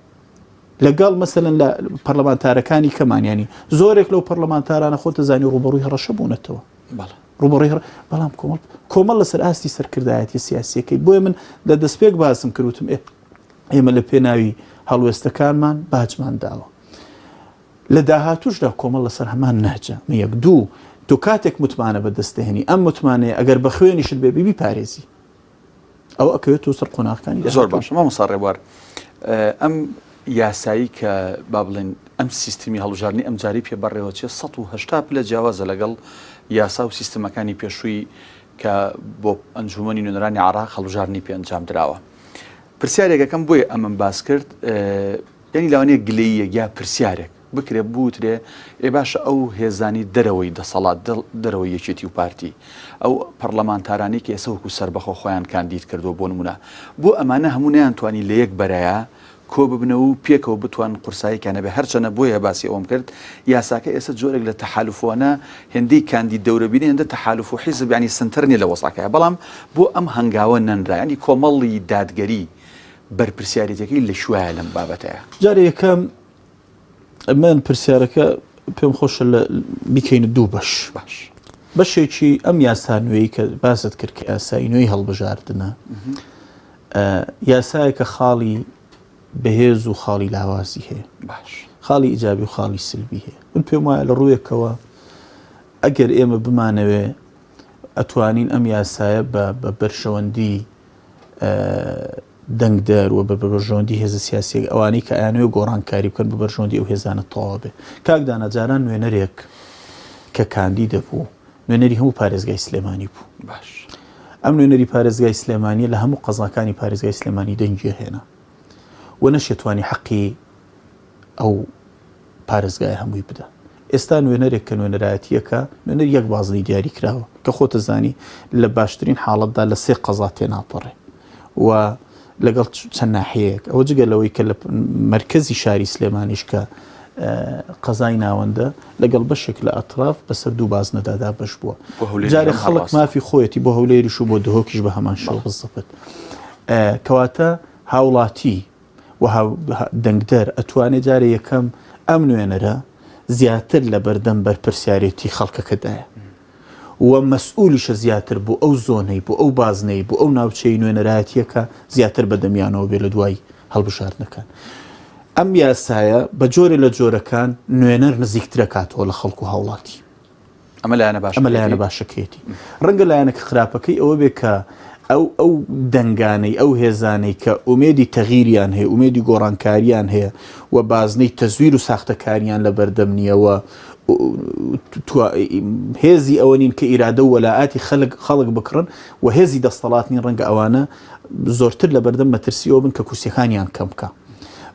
لەگەڵ مەسەلەن لە پەرلەمانتارەکانی کەمان ینی زۆرێک لەو پەرلەمانتارانە خۆتە زانی ڕوبەڕووی هەڕەشە بوونەتەوە ڕوبەڕی بەڵام کۆمەڵ کۆمەڵ لەسەر ئاستی سەرکردایەتی سیاسیەکەی بۆیە من لە دەستپێک باسم کردوتم ئێمە لە پێناوی هەڵوێستەکانمان باجمان داوە لە داهاتوشدا کۆمەڵ لەسەر هەمان نەهجە یەک دوو تۆ کاتێک متمانە بەدەستهێنی ئەم متمانەیە ئەگەر بە خوێنیشت بێ بیبی پارێزی ئەوە ئەکەوێتەوە سەر قۆناغەکانی زۆر باشە مامۆستا ڕێبوار ئەم یاسایی کە با بڵێن ئەم سیستمی هەڵبژاردنی ئەم جاری پێ بەڕێوەچێ 1970 پلە جیاوازە لەگەڵ یاسا و سیستمەکانی پێشووی کە بۆ ئەنجومەنی نوێنەرانی عراق هەڵبژاردنی پێ ئەنجام دراوە پرسیارێکەکەم بۆیە ئەمەم باس کرد یعنی لەوانەیە گلەییەک یا پرسیارێک بکرێ بوترێ ئێ باشە ئەو هێزانی دەرەوەی دەسەڵات دەرەوەی یەکێتی و پارتی ئەو پەڕلەمانتارانەی کە ئێستا وەکو سەربەخۆ خۆیان کاندید کردووە بۆ نمونە بۆ ئەمانە هەموو نەیانتوانی لە یەک بەرەیا کۆ ببنەوە و پێکەوە بتوان قورساییکیان هەبێ هەرچەنە بۆیە باسی ئەوەم کرد یاساکە ئێستا جۆرێک لە تەحالوفۆنە هێندەی کاندید دەورەبینی هێندە تەحالوف و حیزب یانی سنتەر نیە لە وەزعەکەیا بەڵام بۆ ئەم هەنگاوە نەنرا یانی کۆمەڵی دادگەری بەرپرسیارێتیەکەی لە کوایە لەم بابەتەیا؟ جارێ یەکەم من پرسیارەکە پێم خۆشە لە بیکەینە دوو بەش باش بەشێکی ئەم یاسا نوێی کە باست کرد کە یاسای نوێی هەڵبژاردنە یاسایەکە خاڵی بەهێز و خاڵی لاوازی هەیە باش خاڵی ئیجابی و خاڵی سلبی هەیە من پێم وایە لە ڕوویەکەوە ئەگەر ئێمە بمانەوێ ئەتوانین ئەم یاسایە بە بە بەرژەوەندی دەنگدەر و بە بەرژەوەندی هێزە سیاسیەک ئەوانەی کە ئەیانەوێت گۆڕانکاری بکەن بە بەرژەوەندی ئەو هێزانە تەواو بێ. کاک دانا جاران نوێنەرێک کە کاندیدە بوو نوێنەری هەموو پارێزگای سلێمانی بوو. باش. ئەم نوێنەری پارێزگای سلێمانیە لە هەموو قەزاکانی پارێزگای سلێمانی دەنگی هێنا و نەشێتوانی حەقی ئەو پارێزگایە هەمووی بدا. ئێستا نوێنەرێک کە نوێنەرایەتییەکە، نوێنەری یەک بازنەی دیاری کراوە کە خۆت ئەزانی لە باشترین حاڵەتدا لە سێ قەزا تێناپەڕێ و لەگەڵ چەند ناحیەیەک ئەوە جگە لەوەی کە لە مەرکەزی شاری سلێمانیش کە قەزای ناوەندە لەگەڵ بەشێک لە ئەتراف بەسەر دوو بازنەدا دابەش بووە. جارێ خەڵک مافی خۆیەتی بۆ هەولێریش و بۆ دهۆکیش بە هەمان شێوە بزەبت. کەواتە هاوڵاتی و دەنگدەر ئەتوانێ جارێ یەکەم ئەم نوێنەرە زیاتر لە بەردەم بەرپرسیارێتی خەڵکەکەدایە و مەسئولیشە زیاتر بۆ ئەو زۆنەی بۆ ئەو بازنەی بۆ ئەو ناوچەی نوێنەرایەتیەکە زیاتر بەدەمیانەوە بێ لە دوای هەڵبژاردنەکان. ئەم یاسایە بە جۆرێ لە جۆرەکان نوێنەر نزیکترەکاتەوە لە خەڵک و هاوڵاتی. ئەمە لایەنە باشەکەیەتی. ئەمە لایەنە باشەکەیەتی. ڕەنگە لایەنەکە خراپەکەی ئەوە بێ کە ئەو ئەو دەنگانەی ئەو هێزانەی کە ئومێدی تەغیریان هەیە ئومێدی گۆڕانکاریان هەیە و بازنەی تەزویر و ساختەکاریان لە بەردەم نییە و هێزی ئەوە نین کە ئیرادە و وەلائاتی خەلک خەڵک بکڕن و هێزی دەستەڵات نین ڕەنگە ئەوانە زۆرتر لە بەردەم مەترسیەوە بن کە کورسیەکانیان کەم بکە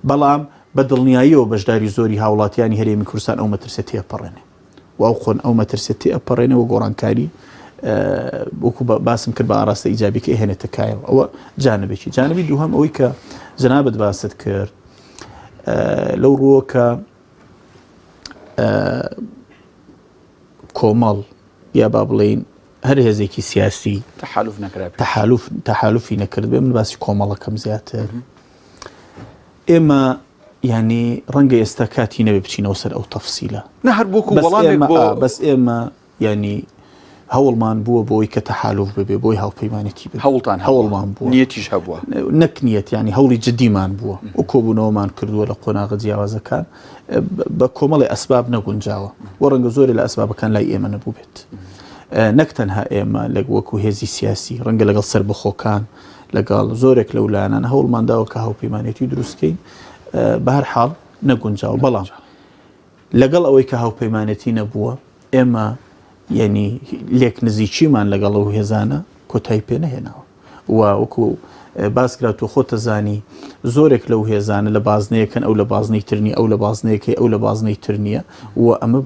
بەڵام بە دڵنیاییەوە بەشداری زۆری هاوڵاتیانی هەرێمی کوردستان ئەو مەترسیە تێپەڕێنێ. و ئەو قۆن ئەو مەترسیە تێئەپەڕێنێ و گۆڕانکاری وەکو باسم کرد بە ئاراستە ئیجابیکە هێنێتە کایەوە ئەوە جانبێکی جانبی دووهەم ئەوەی کە جەنابت باست کرد لەو ڕووە کە کۆمەڵ یا با بڵین هەر هێزێکی سیاسی تحالف نەکرا تحالف تحالفی نەکرد بێ من باسی کۆمەڵەکەم زیاتر ئێمە یانی ڕەنگە ئێستا کاتی نەبێ بچینەوە سەر ئەو تەفسیلە. نا هەر وەکو بەس وەڵامێک ئێمە بۆ ئا بەس ئێمە یانی هەوڵمان بووە بۆی کە تەحالوف ببێ بۆی هاوپەیمانێتی ببێ. هەوڵتان هەبووە؟ هەوڵمان بووە. نیەتیش هەبووە؟ نەک نیەت یانی هەوڵی جدیمان بووە و کۆبوونەوەمان کردووە لە قۆناغە جیاوازەکان بە کۆمەڵی ئەسباب نەگونجاوە و ڕەنگە زۆرێ لە ئەسبابەکان لای ئێمە نەبووبێت. نەک تەنها ئێمە لە وەکو هێزی سیاسی ڕەنگە لەگەڵ سەربەخۆکان لەگەڵ زۆرێک لەو لایەنانە هەوڵمان داوە کە هاوپەیمانێتی دروستکەین بە هەر حاڵ نەگونجاوە بەڵام لەگەڵ ئەوەی کە هاوپەیمانێتی نەبووە، ئێمە یەنی لێک نزیکیمان لەگەڵ ئەو هێزانە کۆتایی پێ نەهێناوە و وەکو باس کرا تۆ خۆت دەزانی زۆرێک لەو هێزانە لە بازنەیەکەن ئەو لە بازنەی تر نییە ئەو لە بازنەیەکەی ئەو لە بازنەی تر نییە و ئەمە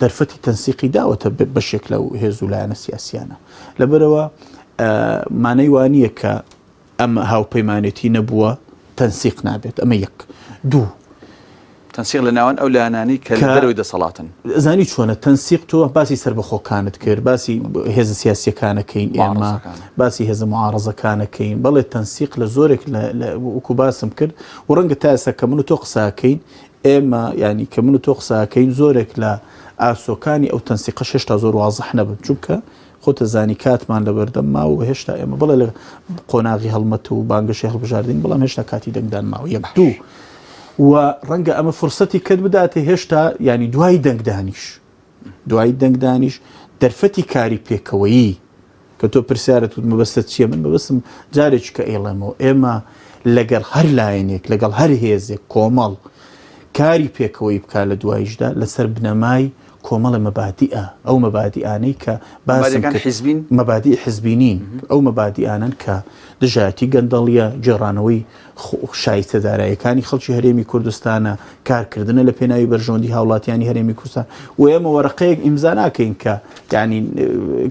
دەرفەتی تەنسیقی داوەتە بەشێک لەو هێز و لایەنە سیاسیانە لەبەرەوە مانای وانییە کە ئەم هاوپەیمانێتی نەبووە تەنسیق نابێت ئەمە یەک دوو. تەنسیق لە ناوان ئەو لایەنانەی کە لە دەرەوەی دەسەڵاتن. زانی چۆنە تەنسیق تۆ باسی سەربەخۆکانت کرد باسی هێزە سیاسیەکانەکەین ئێمە باسی هێزە معارەزەکانەکەین بەڵێ تەنسیق لە زۆرێک وەکو باسم کرد و ڕەنگە تا ئێستا کە من و تۆ قساکەین ئێمە ینی کە من و تۆ قساکەین زۆرێک لە ئاسۆکانی ئەو تەنسیقە هێشتا زۆر وازح نەبن چونکە خۆت ئەزانی کاتمان لەبەردەم ماوە و هێشتا ئێمە بەڵێ لە قۆناغی هەڵمەت و بانگەشەی هەڵبژاردنین بەڵام هێشتا کاتی دەنگدان ماوە یەک دوو و ڕەنگە ئەمە فرسەتی کەت بداتێ هێشتا ینی دوای دەنگدانیش دوای دەنگدانیش دەرفەتی کاری پێکەوەیی کە تۆ پرسیارت وت مەبەستت چییە من مەبەستم جارێکی کە ئەیڵێمەوە ئێمە لەگەڵ هەر لایەنێک لەگەڵ هەر هێزێک کۆمەڵ کاری پێکەوەی بک لە دواییشدا لەسەر بنەمای کۆمەڵە مەبادیئە، ئەو مەبادیئانەی کە باسم مەبادیەکان کرد حیزبین؟ مەبادیئی حیزبی نین، ئەو مەبادیئانەن کە دژایەتی گەندەڵییە، گێڕانەوەی شایستە داراییەکانی خەڵکی هەرێمی کوردستانە، کارکردنە لە پێناوی بەرژەوەندی هاوڵاتیانی هەرێمی کوردستان و ئێمە وەرەقەیەک ئیمزا ناکەین کە یانی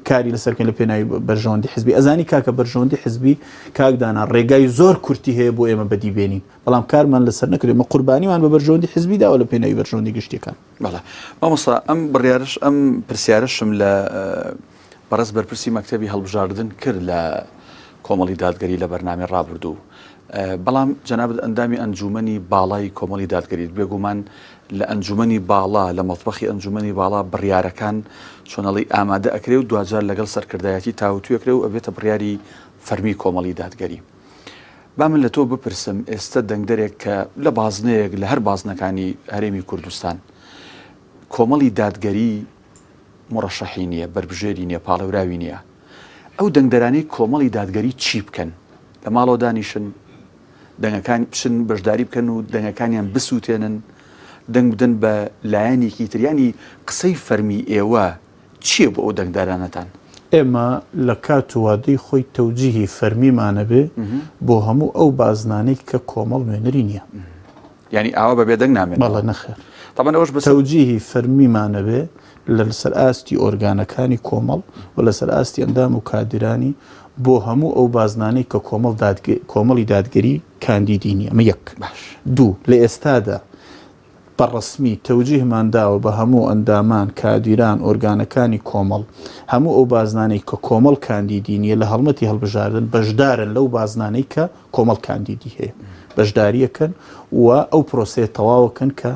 کاری لەسەر بکەین لە پێناوی بەرژەوەندی حیزبی. ئەزانی کاکە بەرژەوەندی حیزبی کاک دانا ڕێگای زۆر کورتی هەیە بۆ ئێمە بەدی بێنین، بەڵام کارمان لەسەر نەکردووە، ئێمە قوربانیمان بە بەرژەوەندی حیزبی داوە لە پێناوی بەرژەوەندی گشتیەکان. بەڵێ مامۆستا ئەم بڕیارش ئەم پرسیارەشم لە بەڕێز بەرپرسی مەکتەبی هەڵبژاردن کرد لە کۆمەڵی دادگەری لە بەرنامەی ڕابردوو بەڵام جەنابت ئەندامی ئەنجومەنی باڵای کۆمەڵی دادگەریت بێگومان لە ئەنجومەنی باڵا لە مەتبەخی ئەنجومەنی باڵا بڕیارەکان چۆنەڵی ئامادە ئەکرێ و دواجار لەگەڵ سەرکردایەتی تاوتوێکرێ و ئەبێتە بڕیاری فەرمی کۆمەڵی دادگەری. با من لە تۆ بپرسم ئێستە دەنگدەرێک کە لە بازنەیەک لە هەر بازنەکانی هەرێمی کوردستان کۆمەڵی دادگەری مڕەشەحی نییە، بەربژێری نییە، پاڵێوراوی نییە، ئەو دەنگدەرانەی کۆمەڵی دادگەری چی بکەن؟ لە ماڵەوە دانیشن، دەنگەکان بچن بەشداری بکەن و دەنگەکانیان بسووتێنن، دەنگ بدەن بە لایەنێکی تر، یانی قسەی فەرمی ئێوە چییە بۆ ئەو دەنگدەرانەتان؟ ئێمە لە کات و وادەی خۆی تەوجیهی فەرمیمان ئەبێ بۆ هەموو ئەو بازنانەی کە کۆمەڵ نوێنەری نییە. یانی ئاوا بە بێدەنگ نامێنەوە؟ بەڵێ نەخێر. تەبعەن ئەوەش بەسەر. تەوجیهی فەرمیمان ئەبێ لەسەر ئاستی ئۆرگانەکانی کۆمەڵ و لەسەر ئاستی ئەندام و کادیرانی بۆ هەموو ئەو بازنانەی کە کۆمەڵ کۆمەڵی دادگەری کاندیدی نییە. ئەمە یەک. باش. دوو، لە ئێستادا بە ڕەسمی تەوجیهمان داوە بە هەموو ئەندامان، کادیران، ئۆرگانەکانی کۆمەڵ، هەموو ئەو بازنانەی کە کۆمەڵ کاندیدی نییە لە هەڵمەتی هەڵبژاردن بەشدارن لەو بازنانەی کە کۆمەڵ کاندیدی هەیە بەشداریەکەن و ئەو پرۆسەیە تەواوەکەن کە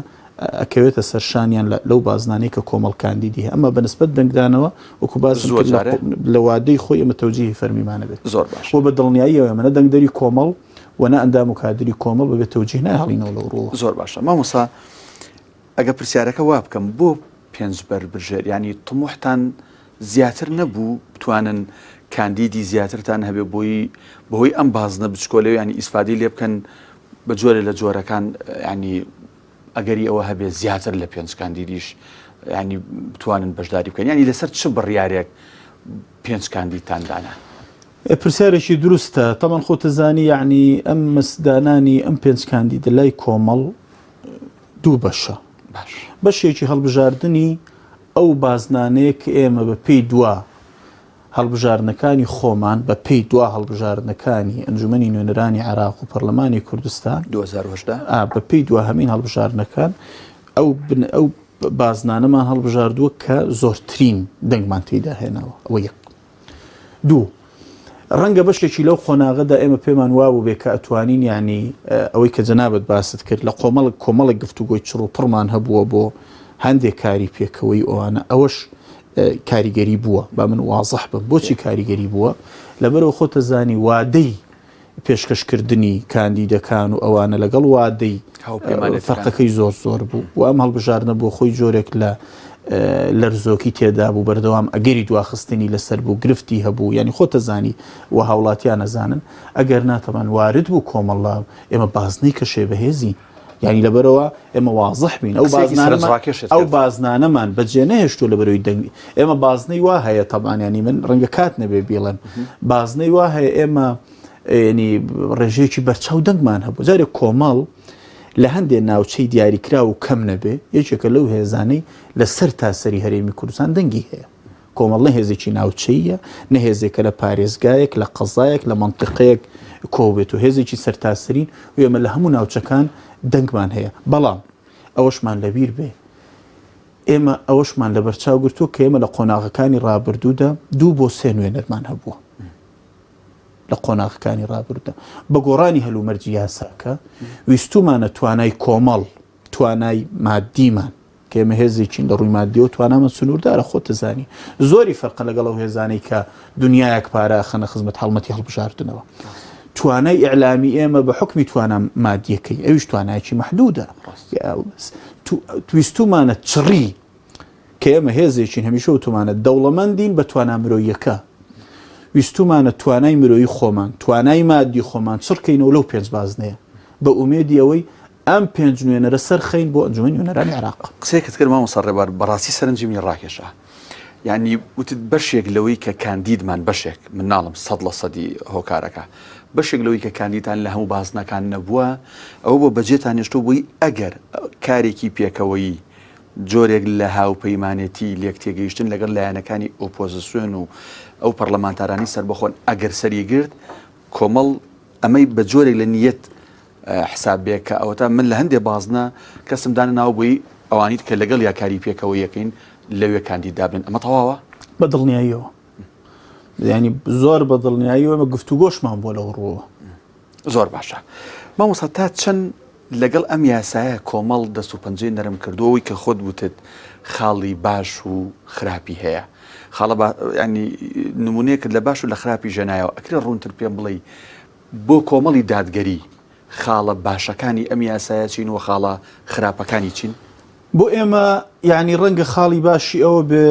ئەکەوێتە سەر شانیان لەو بازنانەی کە کۆمەڵ کاندیدی هەیە. ئەمە بە نسبەت دەنگدانەوە وەکو باسم زووە کرد جارێ. لە وادەی خۆی ئێمە تەوجیهی فەرمیمان ئەبێت. زۆر باش. و بە دڵنیاییەوە ئێمە نە دەنگدەری کۆمەڵ و نە ئەندام و کادری کۆمەڵ بەبێ تەوجیه نایهڵینەوە لەو ڕووەوە. زۆر باشە مامۆستا ئەگەر پرسیارەکە وا بکەم بۆ پێنج بەربژێر یانی طموحتان زیاتر نەبوو بتوانن کاندیدی زیاترتان هەبێ بۆی بەهۆی ئەم بازنە بچکۆلەوە ینی ئیسفادەی لێ بکەن بە جۆرێ لە جۆرەکان ینی ئەگەری ئەوە هەبێ زیاتر لە پێنج کاندیدیش ینی بتوانن بەشداری بکەن ینی لەسەر چ بڕیارێک پێنج کاندیدتان دانا؟ پرسیارێکی دروستە تەبعەن خۆت ئەزانی یەعنی ئەم مس دانانی ئەم پێنج کاندیدە لای کۆمەڵ دوو بەشە باش بەشێکی هەڵبژاردنی ئەو بازنانەیە کە ئێمە بە پێی دوا هەڵبژاردنەکانی خۆمان بە پێی دوا هەڵبژاردنەکانی ئەنجومەنی نوێنەرانی عێراق و پەرلەمانی کوردستان 2018 ئا بە پێی دواهەمین هەڵبژاردنەکان ئەو بن ئەو بازنانەمان هەڵبژاردووە کە زۆرترین دەنگمان تێیدا هێناوە ئەوە یەک دوو، ڕەنگە بەشێکی لەو قۆناغەدا ئێمە پێمان وابووبێ کە ئەتوانین یانی ئەوەی کە جەنابت باست کرد لە کۆمەڵک کۆمەڵێک گفتوگۆی چڕ و پڕمان هەبووە بۆ هەندێک کاری پێکەوەی ئەوانە ئەوەش کاریگەری بووە با من وازح بم بۆچی کاریگەری بووە لەبەرەوە خۆتە زانی وادەی پێشکەشکردنی کاندیدەکان و ئەوانە لەگەڵ وادەی فەرقەکەی زۆر زۆر بوو و ئەم هەڵبژاردنە بۆ خۆی جۆرێک لە لەرزۆکی تێدا بوو بەردەوام ئەگەری دواخستنی لەسەر بوو گرفتی هەبوو ینی خۆتە زانی و هاوڵاتیان نەزانن ئەگەر ناتەمان وارد بوو کۆمەڵە ئێمە بازنەی کەشێ بەهێزین یانی لەبەرەوە ئێمە وازح بین ئەو ئەو بازنانەمان بەجێ نەهێشتووە لەبەرەوەی دەنگ ئێمە بازنەی وا هەیە تەبانیانی من ڕەنگە کات نەبێ بیڵێم بازنەی وا هەیە ئێمە ینی ڕێژەیەکی بەرچاو دەنگمان هەبوو جارێک کۆمەڵ لە هەندێک ناوچەی دیاریکرا و کەم نەبێ یەکێکە لەو هێزانەی لەسەر تاسەری هەرێمی کوردستان دەنگی هەیە کۆمەڵ نە هێزێکی ناوچەییە، نە هێزێکە لە پارێزگایەک، لە قەزایەک، لە مەنتیقەیەک کۆبێتەوە، هێزێکی سەرتاسەرین و ئێمە لە هەموو ناوچەکان دەنگمان هەیە. بەڵام ئەوەشمان لەبیر بێ، ئێمە ئەوەشمان لەبەرچاو گرتووە کە ئێمە لە قۆناغەکانی ڕابردوودا دوو بۆ سێ نوێنەرمان هەبووە. لە قۆناغەکانی ڕابردوودا بە گۆڕانی هەلومەرجی یاساکە ویستومانە توانای کۆمەڵ، توانای مادیمان کە ئێمە هێزێکین لە ڕووی مادیەوە توانامان سنووردارە خۆت دەزانی زۆری فەرقە لەگەڵ ئەو هێزانەی کە دنیایەک پارە ئەخەنە خزمەت هەڵمەتی هەڵبژاردنەوە توانای ئیعلامی ئێمە بە حکمی توانا مادیەکەی ئەویش توانایەکی محدودە تویستومانە چڕی کە ئێمە هێزێکین هەمیشە وتومانە دەوڵەمەندین بە توانا مرۆیەکە ویستومانە توانای مرۆیی خۆمان توانای مادی خۆمان چڕکەینەوە لەو پێنج بازنەیە بە ئومێدی ئەوەی ئەم پێنج نوێنەرە سەرخەین بۆ ئەنجومەنی نوێنەرانی عێراق. قسەیەکت کرد مامۆستا ڕێبوار بەڕاستی سەرنجی منی ڕاکێشا یانی وتت بەشێک لەوەی کە کاندیدمان بەشێک من ناڵم سەد لە سەدی هۆکارەکە بەشێک لەوەی کە کاندیدتان لە هەموو بازنەکان نەبووە ئەوە بۆ بەجێتان هێشتووە بۆی ئەگەر کارێکی پێکەوەیی جۆرێک لە هاوپەیمانێتی لێکتێگەیشتن لەگەڵ لایەنەکانی ئۆپۆزسیۆن و ئەو پەرلەمانتارانی سەربەخۆن ئەگەر سەری گرت کۆمەڵ ئەمەی بە جۆرێک لە نیەت حساب بێ کە ئەوەتا من لە هەندێ بازنە کەسم دانەناوە بۆی ئەوانی کە لەگەڵ یا کاری پێکەوە یەکەین لەوێ کاندید دابنێن ئەمە تەواوە؟ بە دڵنیاییەوە یعنی زۆر بە دڵنیاییەوە ئێمە گفتوگۆشمان بۆ لەو ڕووەوە. زۆر باشە مامۆستا تا چەند لەگەڵ ئەم یاسایە کۆمەڵ دەست و پەنجەی نەرم کردووەوەی کە خۆت وتت خاڵی باش و خراپی هەیە خاڵە با ینی نمونەیەکت لە باش و لە خراپی ژێنایەوە ئەکرێ ڕوونتر پێم بڵێی بۆ کۆمەڵی دادگەری خاڵە باشەکانی ئەم یاسایە چین و خاڵە خراپەکانی چین؟ بۆ ئێمە یانی ڕەنگە خاڵی باشی ئەوە بێ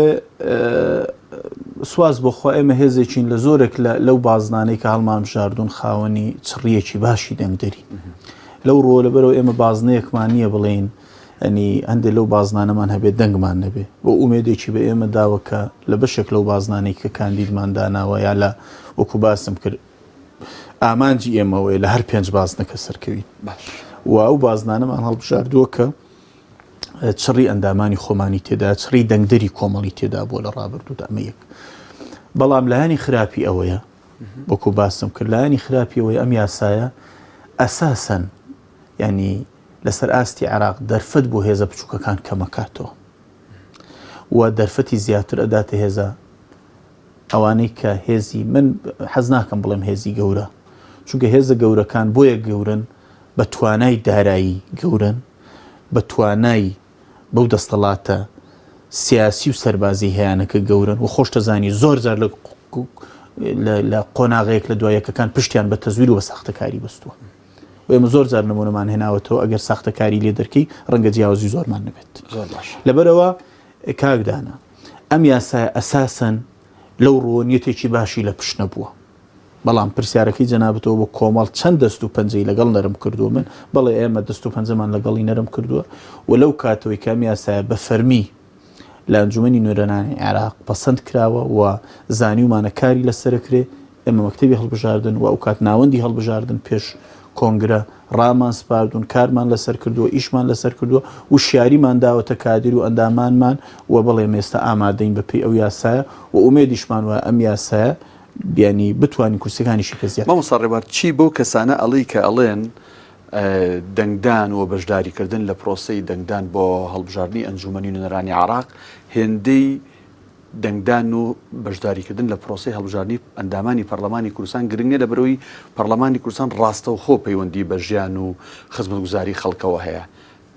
سواز بۆ خوا ئێمە هێزێکین لە زۆرێک لە لەو بازنانەی کە هەڵمانبژاردوون خاوەنی چڕیەکی باشی دەنگدەرین لەو ڕۆ لەبەرەوە ئێمە بازنەیەکمان نییە بڵێین ئەنی هەندێک لەو بازنانەمان هەبێت دەنگمان نەبێ بۆ ئومێدێکی بە ئێمە داوە کە لە بەشێک لەو بازنانەی کە کاندیدمان داناوە یا لە وەکو باسم کرد ئامانجی ئێمە ئەوەیە لە هەر پێنج بازنەکە سەرکەوین و ئەو بازنانەمان هەڵبژاردووە کە چڕی ئەندامانی خۆمانی تێدا چڕی دەنگدەری کۆمەڵی تێدا بووە لە ڕابردوودا ئەمە یەک بەڵام لایەنی خراپی ئەوەیە وەکو باسم کرد لایەنی خراپی ئەوەیە ئەم یاسایە ئەساسەن ینی لەسەر ئاستی عێراق دەرفەت بۆ هێزە بچووکەکان کەمەکاتەوە و دەرفەتی زیاتر ئەداتە هێزە ئەوانەی کە هێزی من حەز ناکەم بڵێم هێزی گەورە چونکە هێزە گەورەکان بۆیە گەورن بە توانای دارایی گەورن بە توانای بەو دەستەڵاتە سیاسی و سەربازی هەیانە کە گەورن و خۆشتەزانی زۆر جار لە لە قۆناغەیەک لە دوایەکەکان پشتیان بە تەزویر و بە ساختەکاری بەستووە و ئێمە زۆر جار نمونەمان هێناوەتەوە ئەگەر ساختەکاری لێ دەرکەی ڕەنگە جیاوازی زۆرمان نەبێت زۆر باش لەبەرەوە کاک دانا ئەم یاسایە ئەساسەن لەو ڕووە نیەتێکی باشی لە پشت نەبووە. بەڵام پرسیارەکەی جەنابتەوە بۆ کۆمەڵ چەند دەست و پەنجەی لەگەڵ نەرم کردووە من بەڵێ ئێمە دەست و پەنجەمان لەگەڵی نەرم کردووە و لەو کاتەوەی کە ئەم یاسایە بە فەرمی لە ئەنجومەنی نوێنەرانی عێراق پەسەند کراوە و زانیومانە کاری لەسەرەکرێ ئێمە مەکتەبی هەڵبژاردن و ئەوکات ناوەندی هەڵبژاردن پێش کۆنگرە ڕامان سپاردوون، کارمان لەسەر کردووە، ئیشمان لەسەر کردووە، وشیاریمان داوەتە کادیر و ئەندامانمان و بەڵێ ئێمە ئێستا ئامادەین بەپێی ئەو یاسایە و ئومێدیشمان وایە ئەم یاسایە بیانی بتوانین کورسیەکانیشی پێ زیاد. مامۆستا ڕێبوار چی بەو کەسانە ئەڵێی کە ئەڵێن دەنگدان و بەشداریکردن لە پرۆسەی دەنگدان بۆ هەڵبژاردنی ئەنجومەنی نوێنەرانی عێراق هێندەی دەنگدان و بەشداریکردن لە پرۆسەی هەڵبژاردنی ئەندامانی پەرلەمانی کوردستان گرنگ نیە لەبەرئەوەی پەرلەمانی کوردستان ڕاستەوخۆ پەیوەندی بە ژیان و خزمەتگوزاری خەڵکەوە هەیە.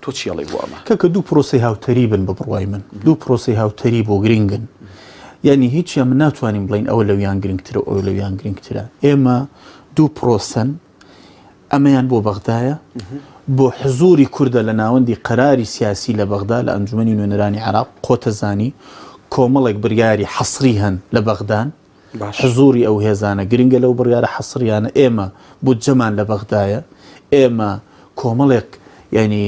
تۆ چی ئەڵێی بۆ ئەمە؟ کاکە دوو پرۆسەی هاوتەریبن بە بڕوای من دوو پرۆسەی هاوتەریب و گرنگن یعنی هیچیان من ناتوانین بڵین ئەوە لەویان گرنگترە ئەو لەویان گرنگترە ئێمە دوو پرۆسەن ئەمەیان بۆ بەغدایە بۆ حزوری کوردە لە ناوەندی قەراری سیاسی لە بەغدا لە ئەنجومەنی نوێنەرانی عێراق قۆتەزانی کۆمەڵێک بریاری حەسری هەن لە بەغدان حزوری ئەو هێزانە گرنگە لەو بڕیارە حەسریانە ئێمە بودجەمان لە بەغدایە ئێمە کۆمەڵێک یعنی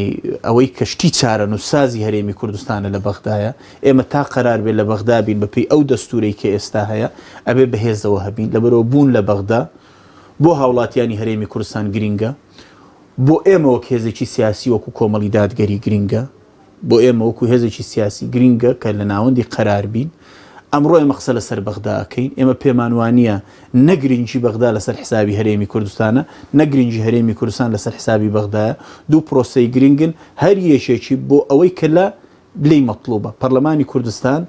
ئەوەی کەشتی چارەنووسسازی هەرێمی کوردستانە لە بەغدایە ئێمە تا قەرار بێت لە بەغدا بین بەپێی ئەو دەستورەی کە ئێستا هەیە ئەبێ بەهێزەوە هەبین لەبەرەوە بوون لە بەغدا بۆ هاوڵاتیانی هەرێمی کوردستان گرینگە، بۆ ئێمە وەک هێزێکی سیاسی وەکو کۆمەڵی دادگەری گرینگە، بۆ ئێمە وەکو هێزێکی سیاسی گرینگە کە لە ناوەندی قەرار بین. ئەمڕۆ ئێمە قسە لەسەر بەغدا ئەکەین، ئێمە پێمان وانییە نە گرینگی بەغدا لەسەر حسابی هەرێمی کوردستانە، نە گرینگی هەرێمی کوردستان لەسەر حسابی بەغدایە. دوو پرۆسەی گرینگن، هەر یەکێکی بۆ ئەوەی کە لە لێی مەتڵوبە. پەرلەمانی کوردستان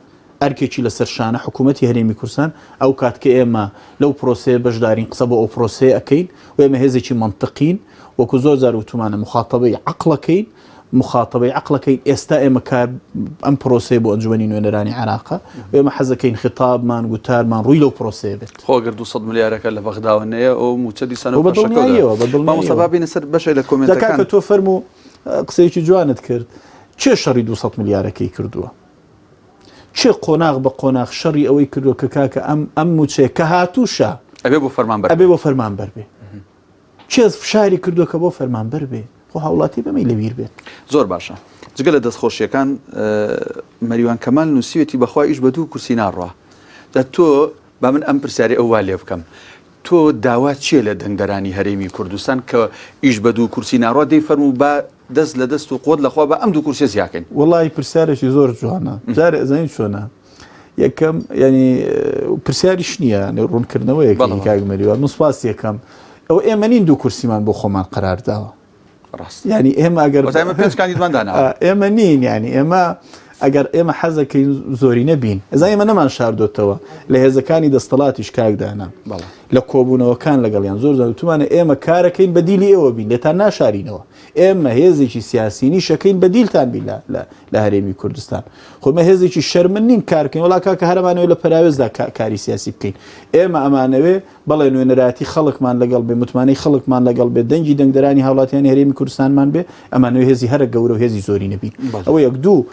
ئەرکێکی لەسەر شانە، حکوومەتی هەرێمی کوردستان، ئەو کات کە ئێمە لەو پرۆسەیە بەشدارین قسە بۆ ئەو پرۆسەیە ئەکەین و ئێمە هێزێکی مەنتقین، وەکو زۆر جار وتومانە موخاتەبەی عەقڵەکەین، موخاتەبەی عەقڵەکەین، ئێستا ئێمە کار ئەم پرۆسەیە بۆ ئەنجومەنی نوێنەرانی عێراقە و ئێمە حەزەکەین خیتابمان، گوتارمان ڕووی لەو پرۆسەیە بێت. خۆ ئەگەر 200 ملیارەکە لە بەغداوە نەیە ئەو مووچە دیسانەوە بە دڵنیاییەوە، بە دڵنیاییەوە. مامۆستا با بێینە سەر بەشێک لە جا کۆمێنتەکان. کاکە تۆ فەرموو قسەیەکی جوانت کرد. کێ شەڕی 200 ملیارەکەی کردووە؟ کێ قۆناغ بە قۆناغ شەڕی ئەوەی کردووە کە کاکە ئەم ئەم موچەیە کە هاتووشە ئەبێ بۆ فەرمانبەر ئەبێ بۆ فەرمانبەر بێ؟ کێ فشاری کردووە کە بۆ فەرمانبەر بێ؟ خۆ هاوڵاتی بەمەی لەبیر بێت. زۆر باشە جگە لە دەستخۆشیەکان مەریوان کەمال نووسیوێتی بەخوا ئیش بە دوو کورسی ناڕوا جا تۆ با من ئەم پرسیاری ئەو وا لێ بکەم تۆ داوات چیە لە دەنگدەرانی هەرێمی کوردستان کە ئیش بە دوو کورسی ناڕوا دەی فەرموو با دەست لە دەست و قوت لە خوا با ئەم دوو کورسیە زیاکەین. وەڵاهی پرسیارێکی زۆر جوانە جارێ ئەزانی چۆنە یەکەم یعنی پرسیاریش نییە یعنی ڕوونکردنەوەیەک بەڵێ. کاک مەریوان من سوپاس یەکەم ئەو ئێمە نین دوو کورسیمان بۆ خۆمان قەرار داوە ڕاست یعنی ئێمە ئەگەر وەتا ئێمە پێنج کاندیدمان داناوە. ئێمە نین یعنی ئێمە ئەگەر ئێمە حەزەکەین زۆری نەبین ئەزان ئێمە نەمان شاردۆتەوە لە هێزەکانی دەستەڵاتیش کاک دانا لە کۆبوونەوەکان لەگەڵیان زۆر زۆر وتومانە ئێمە کارەکەین بەدیلی ئێوە بین لێتان ناشارینەوە ئێمە هێزێکی سیاسی نیشەکەین بەدیلتان بین لە هەرێمی کوردستان خۆمە هێزێکی شەرمن نین کارکەین وڵا کاکە هەرمانەوە لە پەراوێزدا کاری سیاسی بکەین ئێمە ئەمانەوێ بەڵێ نوێنەرایەتی خەڵکمان لەگەڵ بێ، متمانەی خەڵکمان لەگەڵ بێ، دەنگی دەنگدەرانی هاوڵاتیانی هەرێمی کوردستانمان بێ، ئەمانەوێ هێزی هەرە گەورە و هێزی زۆرینە بین. ئەوە یەک. دوو،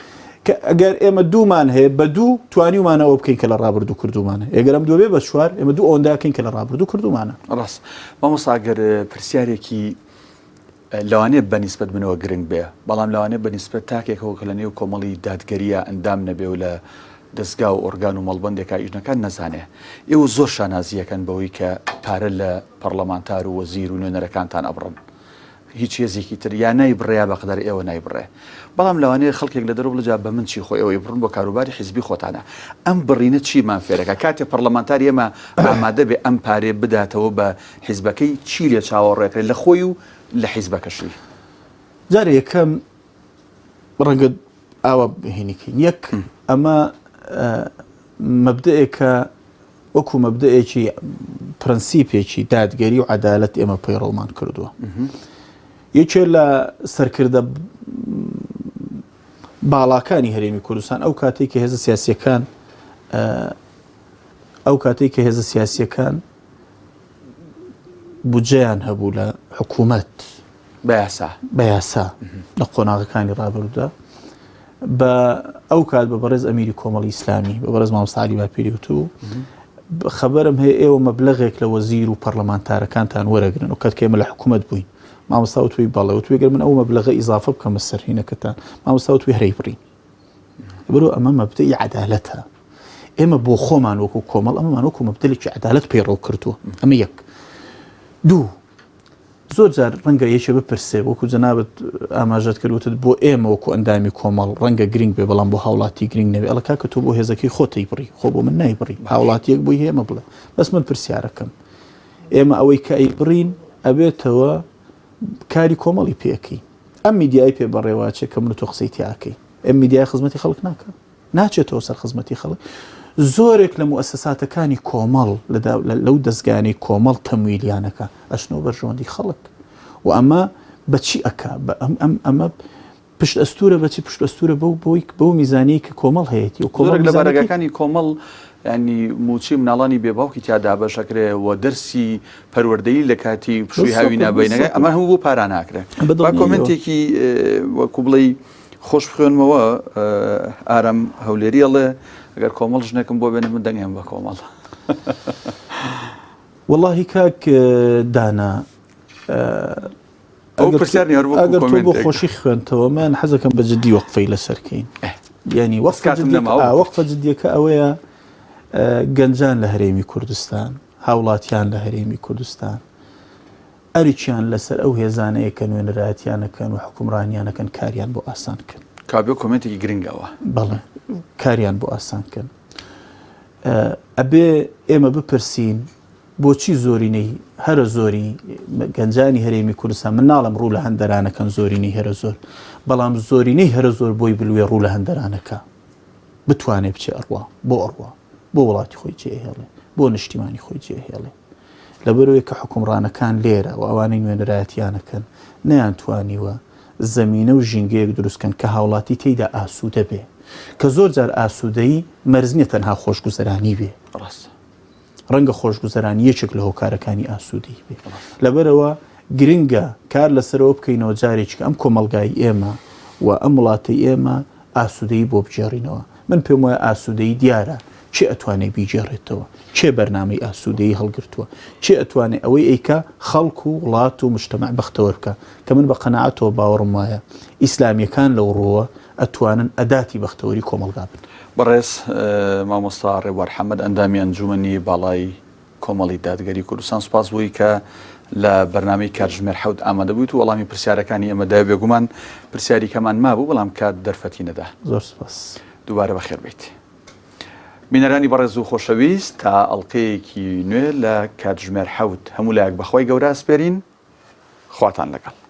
کە ئەگەر ئێمە دوومان هەیە، بە دوو توانیومانە ئەوە بکەین کە لە ڕابردوو کردوومانە. ئەگەر ئەم دووە بێ بە چوار، ئێمە دوو ئەوەندە ئەکەین کە لە ڕابردوو کردوومانە. ڕاست. مامۆستا ئەگەر پرسیارێکی لەوانەیە بە نیسبەت منەوە گرنگ بێ، بەڵام لەوانەیە بە نیسبەت تاکێکەوە کە لە نێو کۆمەڵی دادگەرییا ئەندام نەبێ و لە دەزگا و ئۆرگان و مەڵبەندێکا ئیش نەکات نەزانێ. ئێوە زۆر شانازی ئەکەن بەوەی کە پارە لە پەڕڵەمانتار و وەزیر و نوێنەرەکانتان ئەبڕن. هیچ هێزێکی تر یا نایبڕێ یا بەقەدەر ئێوە نایبڕێ. بەڵام لەوانەیە خەڵکێک لە دەرەوە بڵێ جا بە من چی خۆ ئێوە ئەیبڕن بۆ کاروباری حیزبی خۆتانە. ئەم بڕینە چیمان فێرەکا؟ کاتێ پەڕڵەمانتاری ئێمە ئامادە بێ ئەم پارەیە بداتەوە بە حیزبەکەی چی لێ چاوەڕێکرێ لە خۆی و لە حیزبەکەشی؟ جارێ یەکەم ڕەنگە ئاوا بهێنیکەین یەک ئەمە مەبدەئێکە وەکو مەبدەئێکی پرەنسیپێکی دادگەری و عەدالەت ئێمە پەیڕەومان کردووە یەکێ لە سەرکردە باڵاکانی هەرێمی کوردستان ئەو کاتێک کە هێزە سیاسیەکان ئەو کاتێک کە هێزە سیاسیەکان بودجەیان هەبوو لە حکوومەت بە یاسا بە یاسا لە قۆناغەکانی ڕابردوودا بە ئەو کات بە بەڕێز ئەمیری کۆمەڵی ئیسلامی بە بەڕێز مامۆستا عەلی باپیری وتوو خەبەرم هەیە ئێوە مەبلەغێک لە وەزیر و پەرلەمانتارەکانتان وەرەگرن و کات کە ئێمە لە حکوومەت بووین مامۆستا وتوی بەڵێ وتوی گەر من ئەو مەبلەغە ئیزافە بکەمە سەر هینەکەتان مامۆستا وتوی هەرەی بڕین برۆ ئەمە مەبدەئی عەدالەتە ئێمە بۆ خۆمان وەکو کۆمەڵ ئەمەمان وەکو مەبدەلێکی عەدالەت پەیڕەو کردووە ئەمە یەک دوو زۆر جار ڕەنگە یەکێ بپرسێ وەکو جەنابت ئاماژەت کرد وتت بۆ ئێمە وەکو ئەندامی کۆمەڵ ڕەنگە گرنگ بێ بەڵام بۆ هاوڵاتی گرنگ نەبێ ئەڵە کاکە تۆ بۆ هێزەکەی خۆتەی بڕی خۆ بۆ من نایبڕی هاوڵاتیەک بۆی هەیە بڵێ بەس من پرسیارەکەم ئێمە ئەوەی کە ئەیبڕین ئەبێتەوە کاری کۆمەڵی پێەکەی ئەم میدیای پێ بەڕێوەچێ کە من و تۆ قسەی تیا ئەکەین ئەم میدیای خزمەتی خەڵک ناکا ناچێتەوە سەر خزمەتی خەڵک زۆرێک لە موئەسەساتەکانی کۆمەڵ لەو دەستگانەی کۆمەڵ تەمویلیانەکە ئەچنەوە بەرژەوەندی خەڵک و ئەمە بەچی ئەک ئەم ئەمە پشت ئەستورە بەچی پشت ئەستورە بەو بۆی بەو میزانەی کە کۆمەڵ هەیەتی و کۆمەڵ لە بارەگاکانی کۆمەڵ ینی موچی مناڵانی بێ باوکی تیا دابەش ئەکرێ و دەرسی پەروەردەیی لە کاتی پشووی هاوینە بینەکە ئەمە هەموو بۆ پارە ناکرێ با کۆمنتێکی وەکو بڵێی خۆش بخوێنمەوە ئارام هەولێری ئەڵێ ئەگەر کۆمەڵ ژنێکم بۆ بێنە من دەنگێم بە کۆمەڵ. وەڵاهی کاک دانا ئەو پرسیار نیە هەر وەکو ئەگەر تۆ بۆ کۆمێنتێک. خۆشی خوێندتەوە من حەزەکەم بە جدی وەقفەی لەسەر کەین یعنی وەقفە کاتم جدیەکە نەماوە. ئا، وەقفە جدیەکە ئەوەیە ئە، گەنجان لە هەرێمی کوردستان هاوڵاتیان لە هەرێمی کوردستان ئەرکیان لەسەر ئەو هێزانەیە کە نوێنەرایەتیان ئەکەن و حوکمڕانیان ئەکەن کاریان بۆ ئاسان کەن. کابێ کۆمێنتێکی گرنگە ئەوە. بەڵێ کاریان بۆ ئاسان کەن. ئەبێ ئێمە بپرسین بۆچی زۆرینەی هەرە زۆری گەنجانی هەرێمی کوردستان من ناڵم ڕوو لە هەندەرانەکەن زۆرینەی هەرە زۆر بەڵام زۆرینەی هەرە زۆر بۆی بلوێ ڕوو لە هەندەرانەکە بتوانێ بچێ ئەڕوا بۆ ئەڕوا بۆ وڵاتی خۆی جێهێڵێ بۆ نیشتیمانی خۆی جێهێڵێ لەبەرئەوەی کە حوکمڕانەکان لێرە و ئەوانەی نوێنەرایەتیان ئەکەن نەیانتوانیوە زەمینە و ژینگەیەک دروست کەن کە هاوڵاتی تێیدا ئاسوودە بێ کە زۆر جار ئاسوودەیی مەرج نییە تەنها خۆشگوزەرانی بێ ڕاستە. ڕەنگە خۆشگوزەرانی یەکێک لە هۆکارەکانی ئاسوودەیی بێ لەبەرئەوە گرنگە کار لەسەرەوە بکەینەوە جارێکی کە ئەم کۆمەڵگای ئێمە و ئەم وڵاتەی ئێمە ئاسوودەیی بۆ بگێڕینەوە من پێم وایە ئاسوودەیی دیارە کێ ئەتوانێ بیگێڕێتەوە؟ کێ بەرنامەی ئاسوودەیی هەڵگرتووە؟ کێ ئەتوانێ ئەوەی ئەیکا خەڵک و وڵات و مجتەمەع بەختەوەر بکا؟ کە من بە قەناعەتەوە باوەڕم وایە ئیسلامییەکان لەو ڕووەوە ئەتوانن ئەداتی بەختەوەری کۆمەڵگا بن. بەڕێز مامۆستا ڕێبوار حەمەد ئەندامی ئەنجومەنی باڵای کۆمەڵی دادگەری کوردستان سوپاس بۆی کە لە بەرنامەی کاتژمێر حەوت ئامادە بوویت و وەڵامی پرسیارەکانی ئێمە دای بێگومان پرسیاری کەمان مابوو بەڵام کات دەرفەتی نەدا. زۆر سوپاس. دووبارە بەخێر بێیت. بینەرانی بەڕێز و خۆشەویست تا ئەڵقەیەکی نوێ لە کاتژمێر حەوت هەموو لایەک بەخوای گەورە ئەسپێرین خواتان لەگەڵ.